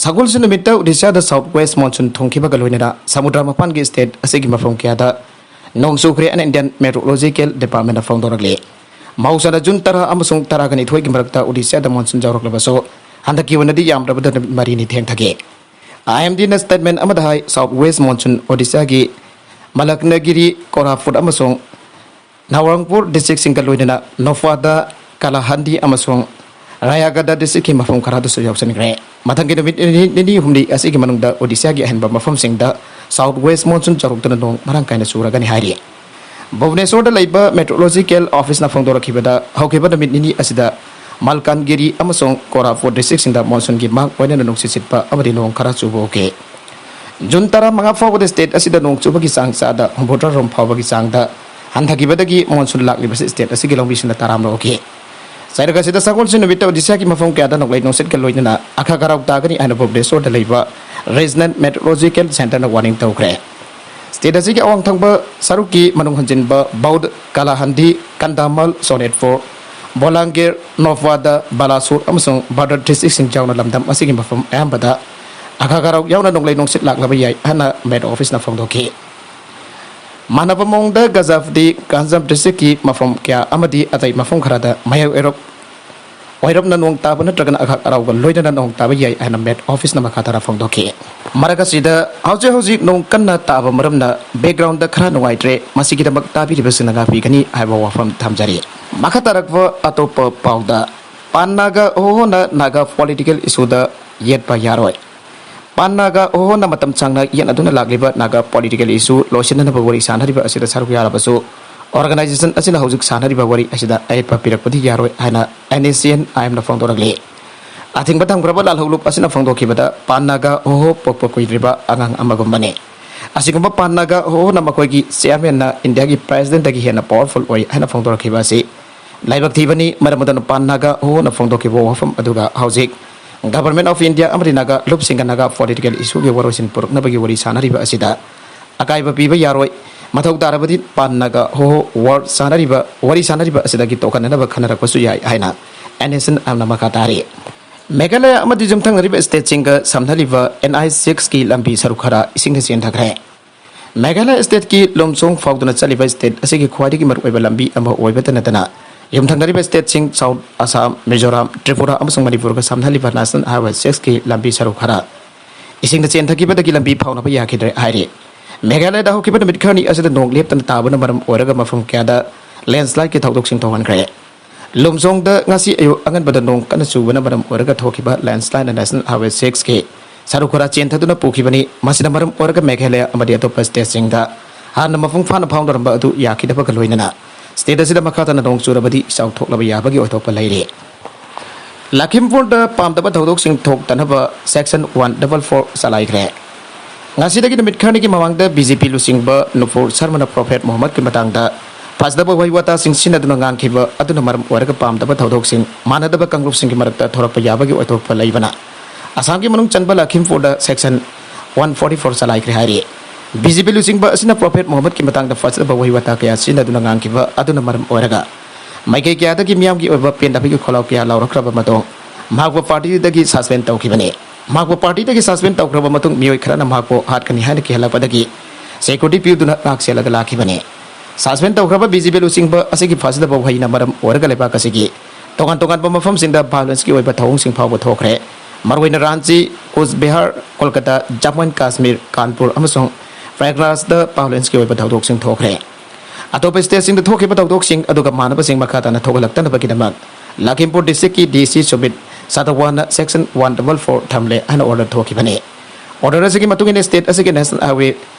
ꯁꯒꯣꯜꯁꯦꯟ ꯅꯨꯃꯤꯠꯇ ꯑꯣꯗꯤꯁꯥꯗ ꯁꯥꯎꯠ ꯋꯦꯁ ꯃꯣꯟꯁꯨꯟ ꯊꯨꯡꯈꯤꯕꯒ ꯂꯣꯏꯅꯅ ꯁꯃꯨꯗ꯭ꯔ ꯃꯄꯥꯟꯒꯤ ꯁ꯭ꯇꯦꯠ ꯑꯁꯤꯒꯤ ꯃꯐꯝ ꯀꯌꯥꯗ ꯅꯣꯡ ꯆꯨꯈ꯭ꯔꯦ ꯍꯥꯏꯅ ꯏꯟꯗꯤꯌꯟ ꯃꯦꯇ꯭ꯔꯣꯂꯣꯖꯤꯀꯦꯜ ꯗꯤꯄꯥꯔꯠꯃꯦꯟꯅ ꯐꯣꯡꯗꯣꯔꯛꯂꯤ꯫ ꯃꯍꯧꯁꯥꯅ ꯖꯨꯟ ꯇꯔꯥ ꯑꯃꯁꯨꯡ ꯇꯔꯥꯒ ꯅꯤꯊꯣꯏꯒꯤ ꯃꯔꯛꯇ ꯑꯣꯗꯤꯁꯥꯗ ꯃꯣꯟꯁꯨꯟ ꯌꯧꯔꯛꯂꯕꯁꯨ, ꯍꯟꯗꯛꯀꯤ ꯑꯣꯏꯅꯗꯤ ꯌꯥꯝꯗ꯭ꯔꯕꯗ ꯅꯨꯃꯤꯠ ꯃꯔꯤꯅꯤ ꯊꯦꯡꯊꯈꯤ꯫ ꯑꯥꯏ ꯑꯦꯝ ꯗꯤꯅ ꯁ꯭ꯇꯦꯠꯃꯦꯟ ꯑꯃꯗ ꯍꯥꯏ, ꯁꯥꯎꯠ ꯋꯦꯁ ꯃꯣꯟꯁꯨꯟ ꯑꯣꯗꯤꯁꯥꯒꯤ ꯃꯂꯛꯅꯒꯤꯔꯤ, ꯀꯣꯔꯥꯐꯨꯠ ꯑꯃꯁꯨꯡ ꯅꯕꯔꯪꯄꯨꯔ ꯗꯤꯁꯇ꯭ꯔꯤꯛꯁꯤꯡꯒ ꯂꯣꯏꯅꯅ ꯅꯣꯐꯥꯗ, ꯀꯥꯂꯥꯍꯟꯗꯤ ꯑꯃꯁꯨꯡ ꯔꯥꯌꯥꯒꯗ ꯗꯤꯁꯇ꯭ꯔꯤꯛꯀꯤ ꯃꯐꯝ ꯈꯔꯗꯁꯨ ꯌꯧꯁꯤꯟꯈ꯭ꯔꯦ꯫ ꯃꯊꯪꯒꯤ ꯅꯨꯃꯤꯠ ꯅꯤꯅꯤ, ꯅꯤꯅꯤ ꯍꯨꯝꯅꯤ ꯑꯁꯤꯒꯤ ꯃꯅꯨꯡꯗ ꯑꯣꯗꯤꯁꯥꯒꯤ ꯑꯍꯦꯟꯕ ꯃꯐꯝꯁꯤꯡꯗ ꯁꯥꯎꯠ ꯋꯦꯁ ꯃꯣꯟꯁꯨꯟ ꯆꯥꯎꯔꯛꯇꯨꯅ ꯅꯣꯡ ꯃꯔꯥꯡ ꯀꯥꯏꯅ ꯆꯨꯔꯒꯅꯤ ꯍꯥꯏꯔꯤ꯫ ꯚꯨꯕꯅꯦꯁꯣꯔꯗ ꯂꯩꯕ ꯃꯦꯇ꯭ꯔꯣꯂꯣꯖꯤꯀꯦꯜ ꯑꯣꯐꯤꯁꯅ ꯐꯣꯡꯗꯣꯔꯛꯈꯤꯕꯗ, ꯍꯧꯈꯤꯕ ꯅꯨꯃꯤꯠ ꯅꯤꯅꯤ ꯑꯁꯤꯗ ꯃꯜꯀꯥꯟꯒꯤꯔꯤ ꯑꯃꯁꯨꯡ ꯀꯣꯔꯥꯄꯨꯠ ꯗꯤꯁꯇ꯭ꯔꯤꯛꯁꯤꯡꯗ ꯃꯣꯟꯁꯨꯟꯒꯤ ꯃꯥꯡ ꯑꯣꯏꯅꯅ ꯅꯨꯡꯁꯤꯠ ꯁꯤꯠꯄ ꯑꯃꯗꯤ ꯅꯣꯡ ꯈꯔ ꯆꯨꯕ ꯎꯈꯤ꯫ ꯖꯨꯟ ꯇꯔꯥꯃꯉꯥ ꯐꯥꯎꯕꯗ ꯁ꯭ꯇꯦꯠ ꯑꯁꯤꯗ ꯅꯣꯡ ꯆꯨꯕꯒꯤ ꯆꯥꯡ ꯆꯥꯗ ꯍꯨꯝꯐꯨꯇꯔꯥ ꯔꯣꯝ ꯐꯥꯎꯕꯒꯤ ꯆꯥꯡꯗ ꯍꯟꯊꯈꯤꯕꯗꯒꯤ ꯃꯣꯟꯁꯨꯟ ꯂꯥꯛꯂꯤꯕꯁꯤ ꯁ꯭ꯇꯦꯠ ꯑꯁꯤꯒꯤ ꯂꯧꯃꯤꯁꯤꯡꯅ ꯇꯔꯥꯝꯅ ꯑꯣꯛꯈꯤ꯫ ꯆꯩꯔꯛ ꯑꯁꯤꯗ ꯁꯒꯣꯜꯁꯦꯟ ꯅꯨꯃꯤꯠꯇ ꯑꯣꯗꯤꯁꯥꯒꯤ ꯃꯐꯝ ꯀꯌꯥꯗ ꯅꯣꯡꯂꯩ ꯅꯨꯡꯁꯤꯠꯀ ꯂꯣꯏꯅꯅ ꯑꯈꯥꯛ ꯑꯔꯥꯎ ꯇꯥꯒꯅꯤ ꯍꯥꯏꯅ ꯚꯨꯕꯅꯦꯁꯣꯔꯗ ꯂꯩꯕ ꯔꯤꯖꯅꯦꯜ ꯃꯦꯇ꯭ꯔꯣꯂꯣꯖꯤꯀꯦꯜ ꯁꯦꯟꯇꯔꯅ ꯋꯥꯔꯅꯤꯡ ꯇꯧꯈ꯭ꯔꯦ꯫ ꯁ꯭ꯇꯦꯠ ꯑꯁꯤꯒꯤ ꯑꯋꯥꯡ ꯊꯪꯕ ꯁꯔꯨꯛꯀꯤ ꯃꯅꯨꯡ ꯍꯟꯖꯤꯟꯕ ꯕꯧꯙ, ꯀꯥꯂꯥꯍꯟꯗꯤ, ꯀꯟꯙꯃꯥꯜ, ꯁꯣꯅꯤꯠꯄꯨꯔ, ꯕꯣꯂꯥꯡꯒꯤꯔ, ꯅꯣꯐꯥꯗ, ꯕꯥꯂꯥꯁꯣꯔ ꯑꯃꯁꯨꯡ ꯕꯔꯗꯔ ꯗꯤꯁꯇ꯭ꯔꯤꯛꯁꯤꯡ ꯌꯥꯎꯅ ꯂꯝꯗꯝ ꯑꯁꯤꯒꯤ ꯃꯐꯝ ꯑꯌꯥꯝꯕꯗ ꯑꯈꯥꯛ ꯑꯔꯥꯎ ꯌꯥꯎꯅ ꯅꯣꯡꯂꯩ ꯅꯨꯡꯁꯤꯠ ꯂꯥꯛꯂꯕ ꯌꯥꯏ ꯍꯥꯏꯅ ꯃꯦꯠ ꯑꯣꯐꯤꯁꯅ ꯐꯣꯡꯗꯣꯛꯈꯤ꯫ ꯃꯥꯟꯅꯕ ꯃꯑꯣꯡꯗ ꯒꯖꯥꯄꯇꯤ, ꯀꯥꯟꯖꯝ ꯗꯤꯁꯇ꯭ꯔꯤꯛꯀꯤ ꯃꯐꯝ ꯀꯌꯥ ꯑꯃꯗꯤ ꯑꯇꯩ ꯃꯐꯝ ꯈꯔꯗ ꯃꯌꯥꯏ ꯑꯣꯏꯔꯞ ꯑꯣꯏꯔꯞꯅ ꯅꯣꯡ ꯇꯥꯕ ꯅꯠꯇ꯭ꯔꯒꯅ ꯑꯈꯥꯛ ꯑꯔꯥꯎꯒ ꯂꯣꯏꯅꯅ ꯅꯣꯡ ꯇꯥꯕ ꯌꯥꯏ ꯍꯥꯏꯅ ꯃꯦꯠ ꯑꯣꯐꯤꯁꯅ ꯃꯈꯥ ꯇꯥꯅ ꯐꯣꯡꯗꯣꯛꯈꯤ꯫ ꯃꯔꯛ ꯑꯁꯤꯗ ꯍꯧꯖꯤꯛ ꯍꯧꯖꯤꯛ ꯅꯣꯡ ꯀꯟꯅ ꯇꯥꯕ ꯃꯔꯝꯅ ꯕꯦꯛꯒ꯭ꯔꯥꯎꯟꯗ ꯈꯔ ꯅꯨꯡꯉꯥꯏꯇ꯭ꯔꯦ, ꯃꯁꯤꯒꯤꯗꯃꯛ ꯇꯥꯕꯤꯔꯤꯕꯁꯤꯡꯅ ꯉꯥꯛꯄꯤꯒꯅꯤ ꯍꯥꯏꯕ ꯋꯥꯐꯝ ꯊꯝꯖꯔꯤ꯫ ꯃꯈꯥ ꯇꯥꯔꯛꯄ ꯑꯇꯣꯞꯄ ꯄꯥꯎꯗ, ꯄꯥꯟ ꯅꯥꯒꯥ ꯍꯣꯍꯣꯅ ꯅꯥꯒꯥ ꯄꯣꯂꯤꯇꯤꯀꯦꯜ ꯏꯁꯨꯗ ꯌꯦꯠꯄ ꯌꯥꯔꯣꯏ꯫ ꯄꯥꯟ ꯅꯥꯒꯥ ꯍꯣꯍꯣꯅ ꯃꯇꯝ ꯁꯥꯡꯅ ꯌꯦꯠꯅꯗꯨꯅ ꯂꯥꯛꯂꯤꯕ ꯅꯥꯒꯥ ꯄꯣꯂꯤꯇꯤꯀꯦꯜ ꯏꯁꯨ ꯂꯣꯏꯁꯤꯟꯅꯅꯕ ꯋꯥꯔꯤ ꯁꯥꯅꯔꯤꯕ ꯑꯁꯤꯗ ꯁꯔꯨꯛ ꯌꯥꯔꯕꯁꯨ, ꯑꯣꯔꯒꯅꯥꯏꯖꯦꯁꯟ ꯑꯁꯤꯅ ꯍꯧꯖꯤꯛ ꯁꯥꯅꯔꯤꯕ ꯋꯥꯔꯤ ꯑꯁꯤꯗ ꯑꯌꯦꯠꯄ ꯄꯤꯔꯛꯄꯗꯤ ꯌꯥꯔꯣꯏ ꯍꯥꯏꯅ ꯑꯦꯟ ꯑꯦꯁ ꯁꯤ ꯑꯦꯟ ꯑꯥꯏ ꯑꯦꯝꯅ ꯐꯣꯡꯗꯣꯔꯛꯂꯤ꯫ ꯑꯊꯤꯡꯕ ꯊꯝꯈ꯭ꯔꯕ ꯂꯥꯜꯍꯧꯂꯨꯞ ꯑꯁꯤꯅ ꯐꯣꯡꯗꯣꯛꯈꯤꯕꯗ ꯄꯥꯟ ꯅꯥꯒꯥ ꯍꯣꯍꯣ ꯄꯣꯛꯄ ꯀꯨꯏꯗ꯭ꯔꯤꯕ ꯑꯉꯥꯡ ꯑꯃꯒꯨꯝꯕꯅꯤ꯫ ꯑꯁꯤꯒꯨꯝꯕ ꯄꯥꯟ ꯅꯥꯒꯥ ꯍꯣꯍꯣꯅ ꯃꯈꯣꯏꯒꯤ ꯆꯤꯌꯥꯔꯃꯦꯟꯅ ꯏꯟꯗꯤꯌꯥꯒꯤ ꯄ꯭ꯔꯦꯁꯤꯗꯦꯟꯠꯇꯒꯤ ꯍꯦꯟꯅ ꯄꯥꯋꯔꯐꯨꯜ ꯑꯣꯏ ꯍꯥꯏꯅ ꯐꯣꯡꯗꯣꯔꯛꯈꯤꯕ ꯑꯁꯤ ꯂꯥꯏꯕꯛ ꯊꯤꯕꯅꯤ꯫ ꯃꯔꯝ ꯑꯗꯨꯅ ꯄꯥꯟ ꯅꯥꯒꯥ ꯍꯣꯍꯣꯅ ꯐꯣꯡꯗꯣꯛꯈꯤꯕ ꯋꯥꯐꯝ ꯑꯗꯨꯒ ꯍꯧꯖꯤꯛ Government of India ꯑꯃꯗꯤ ꯅꯥꯒꯥ ꯂꯨꯞꯁꯤꯡꯒ ꯅꯥꯒꯥ ꯄꯣꯂꯤꯇꯤꯀꯦꯜ ꯏꯁꯨꯒꯤ ꯋꯥꯔꯣꯏꯁꯤꯟ ꯄꯨꯔꯛꯅꯕꯒꯤ ꯋꯥꯔꯤ ꯁꯥꯟꯅꯔꯤꯕ ꯑꯁꯤꯗ ꯑꯀꯥꯏꯕ ꯄꯤꯕ ꯌꯥꯔꯣꯏ꯫ ꯃꯊꯧ ꯇꯥꯔꯕꯗꯤ ꯄꯥꯟ ꯅꯥꯒꯥ ꯍꯣꯍꯣ ꯋꯥꯔ ꯁꯥꯟꯅꯔꯤꯕ, ꯋꯥꯔꯤ ꯁꯥꯟꯅꯔꯤꯕ ꯑꯁꯤꯗꯒꯤ ꯇꯣꯛꯍꯟꯅꯅꯕ ꯈꯟꯅꯔꯛꯄꯁꯨ ꯌꯥꯏ ꯍꯥꯏꯅ ꯑꯦꯟ ꯑꯦꯁ ꯑꯦꯟ ꯑꯦꯝꯅ ꯃꯈꯥ ꯇꯥꯔꯤ꯫ ꯃꯦꯘꯥꯂꯌꯥ ꯑꯃꯗꯤ ꯌꯨꯝꯊꯪꯅꯔꯤꯕ ꯁ꯭ꯇꯦꯠꯁꯤꯡꯒ ꯁꯝꯅꯍꯜꯂꯤꯕ ꯑꯦꯟ ꯑꯩꯆ ꯁꯤꯛꯁꯀꯤ ꯂꯝꯕꯤ ꯁꯔꯨꯛ ꯈꯔ ꯏꯁꯤꯡꯗ ꯆꯦꯟꯊꯈ꯭ꯔꯦ꯫ ꯃꯦꯘꯥꯂꯌꯥ ꯁ꯭ꯇꯦꯠꯀꯤ ꯂꯨꯝꯁꯣꯡ ꯐꯥꯎꯗꯨꯅ ꯆꯠꯂꯤꯕ ꯁ꯭ꯇꯦꯠ ꯑꯁꯤꯒꯤ ꯈ꯭ꯋꯥꯏꯗꯒꯤ ꯃꯔꯨꯑꯣꯏꯕ ꯂꯝꯕꯤ ꯑꯃ ꯑꯣꯏꯕꯇ ꯅꯠꯇꯅ, ꯌꯨꯝꯊꯪꯅꯔꯤꯕ ꯁ꯭ꯇꯦꯠꯁꯤꯡ ꯁꯥꯎꯠ ꯑꯁꯥꯝ, ꯃꯤꯖꯣꯔꯥꯝ, ꯇ꯭ꯔꯤꯄꯨꯔꯥ ꯑꯃꯁꯨꯡ ꯃꯅꯤꯄꯨꯔꯒ ꯁꯝꯅꯍꯜꯂꯤꯕ ꯅꯦꯁꯅꯦꯜ ꯍꯥꯏꯋꯦ ꯁꯤꯛꯁꯀꯤ ꯂꯝꯕꯤ ꯁꯔꯨꯛ ꯈꯔ ꯏꯁꯤꯡꯗ ꯆꯦꯟꯊꯈꯤꯕꯗꯒꯤ ꯂꯝꯕꯤ ꯐꯥꯎꯅꯕ ꯌꯥꯈꯤꯗ꯭ꯔꯦ ꯍꯥꯏꯔꯤ꯫ ꯃꯦꯘꯥꯂꯌꯥꯗ ꯍꯧꯈꯤꯕ ꯅꯨꯃꯤꯠ ꯈꯔꯅꯤ ꯑꯁꯤꯗ ꯅꯣꯡ ꯂꯦꯞꯇꯅ ꯇꯥꯕꯅ ꯃꯔꯝ ꯑꯣꯏꯔꯒ ꯃꯐꯝ ꯀꯌꯥꯗ ꯂꯦꯟꯁ꯭ꯂꯥꯏꯗꯀꯤ ꯊꯧꯗꯣꯛꯁꯤꯡ ꯊꯣꯛꯍꯟꯈ꯭ꯔꯦ꯫ ꯂꯨꯝꯖꯣꯡꯗ ꯉꯁꯤ ꯑꯌꯨꯛ ꯑꯉꯟꯕꯗ ꯅꯣꯡ ꯀꯟꯅ ꯆꯨꯕꯅ ꯃꯔꯝ ꯑꯣꯏꯔꯒ ꯊꯣꯛꯈꯤꯕ ꯂꯦꯟꯁ꯭ꯂꯥꯏꯗꯅ ꯅꯦꯁꯅꯦꯜ ꯍꯥꯏꯋꯦ ꯁꯤꯛꯁꯀꯤ ꯁꯔꯨꯛ ꯈꯔ ꯆꯦꯟꯊꯗꯨꯅ ꯄꯨꯈꯤꯕꯅꯤ꯫ ꯃꯁꯤꯅ ꯃꯔꯝ ꯑꯣꯏꯔꯒ ꯃꯦꯘꯥꯂꯌꯥ ꯑꯃꯗꯤ ꯑꯇꯣꯞꯄ ꯁ꯭ꯇꯦꯠꯁꯤꯡꯗ ꯍꯥꯟꯅ ꯃꯄꯨꯡ ꯐꯥꯅ ꯐꯥꯎꯅꯔꯝꯕ ꯑꯗꯨ ꯌꯥꯈꯤꯗꯕꯒ ꯂꯣꯏꯅꯅ ꯁ꯭ꯇꯦꯠ ꯑꯁꯤꯗ ꯃꯈꯥ ꯇꯥꯅ ꯅꯣꯡ ꯆꯨꯔꯕꯗꯤ ꯏꯆꯥꯎ ꯊꯣꯛꯂꯕ ꯌꯥꯕꯒꯤ ꯑꯣꯏꯊꯣꯛꯄ ꯂꯩꯔꯤ꯫ ꯂꯈꯤꯝꯄꯨꯔꯗ ꯄꯥꯝꯗꯕ ꯊꯧꯗꯣꯛꯁꯤꯡ ꯊꯣꯛꯇꯅꯕ ꯁꯦꯛꯁꯟ ꯋꯥꯟ ꯗꯕꯜ ꯐꯣꯔ ꯆꯂꯥꯏꯈ꯭ꯔꯦ꯫ ꯉꯁꯤꯗꯒꯤ ꯅꯨꯃꯤꯠ ꯈꯔꯅꯤꯒꯤ ꯃꯃꯥꯡꯗ ꯕꯤ ꯖꯦ ꯄꯤ ꯂꯨꯆꯤꯡꯕ ꯅꯨꯄꯨꯔ ꯁꯔꯃꯅ ꯄ꯭ꯔꯣꯐꯦꯠ ꯃꯨꯍꯝꯃꯗꯀꯤ ꯃꯇꯥꯡꯗ ꯐꯖꯗꯕ ꯋꯥꯍꯩ ꯋꯥꯇꯥꯁꯤꯡ ꯁꯤꯖꯤꯟꯅꯗꯨꯅ ꯉꯥꯡꯈꯤꯕ ꯑꯗꯨꯅ ꯃꯔꯝ ꯑꯣꯏꯔꯒ ꯄꯥꯝꯗꯕ ꯊꯧꯗꯣꯛꯁꯤꯡ ꯃꯥꯟꯅꯗꯕ ꯀꯥꯡꯂꯨꯞꯁꯤꯡꯒꯤ ꯃꯔꯛꯇ ꯊꯣꯔꯛꯄ ꯌꯥꯕꯒꯤ ꯑꯣꯏꯊꯣꯛꯄ ꯂꯩꯕꯅ ꯑꯁꯥꯝꯒꯤ ꯃꯅꯨꯡ ꯆꯟꯕ ꯂꯈꯤꯝꯄꯨꯔꯗ ꯁꯦꯛꯁꯟ ꯋꯥꯟ ꯐꯣꯔꯇꯤ ꯐꯣꯔ ꯆꯂꯥꯏꯈ꯭ꯔꯦ ꯍꯥꯏꯔꯤ꯫ ꯕꯤ ꯖꯦ ꯄꯤ ꯂꯨꯆꯤꯡꯕ ꯑꯁꯤꯅ ꯄ꯭ꯔꯣꯐꯦꯠ ꯃꯨꯍꯝꯃꯗꯀꯤ ꯃꯇꯥꯡꯗ ꯐꯖꯗꯕ ꯋꯥꯍꯩ ꯋꯥꯇꯥ ꯀꯌꯥ ꯁꯤꯖꯤꯟꯅꯗꯨꯅ ꯉꯥꯡꯈꯤꯕ ꯑꯗꯨꯅ ꯃꯔꯝ ꯑꯣꯏꯔꯒ ꯃꯥꯏꯀꯩ ꯀꯌꯥꯗꯒꯤ ꯃꯤꯌꯥꯝꯒꯤ ꯑꯣꯏꯕ ꯄꯦꯟꯗꯕꯒꯤ ꯈꯣꯜꯂꯥꯎ ꯀꯌꯥ ꯂꯥꯎꯔꯛꯈ꯭ꯔꯕ ꯃꯇꯨꯡ ꯃꯍꯥꯛꯄꯨ ꯄꯥꯔꯇꯤꯗꯒꯤ ꯁꯁꯄꯦꯟ ꯇꯧꯈꯤꯕꯅꯤ꯫ ꯃꯍꯥꯛꯄꯨ ꯄꯥꯔꯇꯤꯗꯒꯤ ꯁꯁꯄꯦꯟ ꯇꯧꯈ꯭ꯔꯕ ꯃꯇꯨꯡ ꯃꯤꯑꯣꯏ ꯈꯔꯅ ꯃꯍꯥꯛꯄꯨ ꯍꯥꯠꯀꯅꯤ ꯍꯥꯏꯅ ꯀꯤꯍꯜꯂꯛꯄꯗꯒꯤ ꯁꯦꯀ꯭ꯌꯨꯔꯤꯇꯤ ꯄꯤꯗꯨꯅ ꯉꯥꯛ ꯁꯦꯜꯂꯒ ꯂꯥꯛꯈꯤꯕꯅꯤ꯫ ꯁꯁꯄꯦꯟ ꯇꯧꯈ꯭ꯔꯕ ꯕꯤ ꯖꯦ ꯄꯤ ꯂꯨꯆꯤꯡꯕ ꯑꯁꯤꯒꯤ ꯐꯖꯗꯕ ꯋꯥꯍꯩꯅ ꯃꯔꯝ ꯑꯣꯏꯔꯒ ꯂꯩꯕꯥꯛ ꯑꯁꯤꯒꯤ ꯇꯣꯉꯥꯟ ꯇꯣꯉꯥꯟꯕ ꯃꯐꯝꯁꯤꯡꯗ ꯚꯥꯏꯑꯣꯂꯦꯟꯁꯀꯤ ꯑꯣꯏꯕ ꯊꯧꯑꯣꯡꯁꯤꯡ ꯐꯥꯎꯕ ꯊꯣꯛꯈ꯭ꯔꯦ꯫ ꯃꯔꯨꯑꯣꯏꯅ ꯔꯥꯟꯆꯤ, ꯀꯨꯆ ꯕꯤꯍꯥꯔ, ꯀꯣꯜꯀꯇꯥ, ꯖꯝꯃꯨ ꯑꯦꯟ ꯀꯥꯁꯃꯤꯔ, ꯀꯥꯟꯄꯨꯔ ꯑꯃꯁꯨꯡ ꯄ꯭ꯔꯌꯥꯒꯔꯥꯖꯗ ꯚꯥꯏꯑꯣꯂꯦꯟꯁꯀꯤ ꯑꯣꯏꯕ ꯊꯧꯗꯣꯛꯁꯤꯡ ꯊꯣꯛꯈ꯭ꯔꯦ꯫ ꯑꯇꯣꯞꯄ ꯁ꯭ꯇꯦꯠꯁꯤꯡꯗ ꯊꯣꯛꯈꯤꯕ ꯊꯧꯗꯣꯛꯁꯤꯡ ꯑꯗꯨꯒ ꯃꯥꯟꯅꯕꯁꯤꯡ ꯃꯈꯥ ꯇꯥꯅ ꯊꯣꯛꯍꯜꯂꯛꯇꯅꯕꯒꯤꯗꯃꯛ ꯂꯈꯤꯝꯄꯨꯔ ꯗꯤꯁꯇ꯭ꯔꯤꯛꯀꯤ ꯗꯤ ꯁꯤ ꯁꯨꯕꯤꯠ ꯁꯥꯇꯋꯥꯅ ꯁꯦꯛꯁꯟ ꯋꯥꯟ ꯗꯕꯜ ꯐꯣꯔ ꯊꯝꯂꯦ ꯍꯥꯏꯅ ꯑꯣꯔꯗꯔ ꯊꯣꯛꯈꯤꯕꯅꯤ꯫ ꯑꯣꯔꯗꯔ ꯑꯁꯤꯒꯤ ꯃꯇꯨꯡ ꯏꯟꯅ ꯁ꯭ꯇꯦꯠ ꯑꯁꯤꯒꯤ ꯅꯦꯁꯅꯦꯜ ꯍꯥꯏꯋꯦ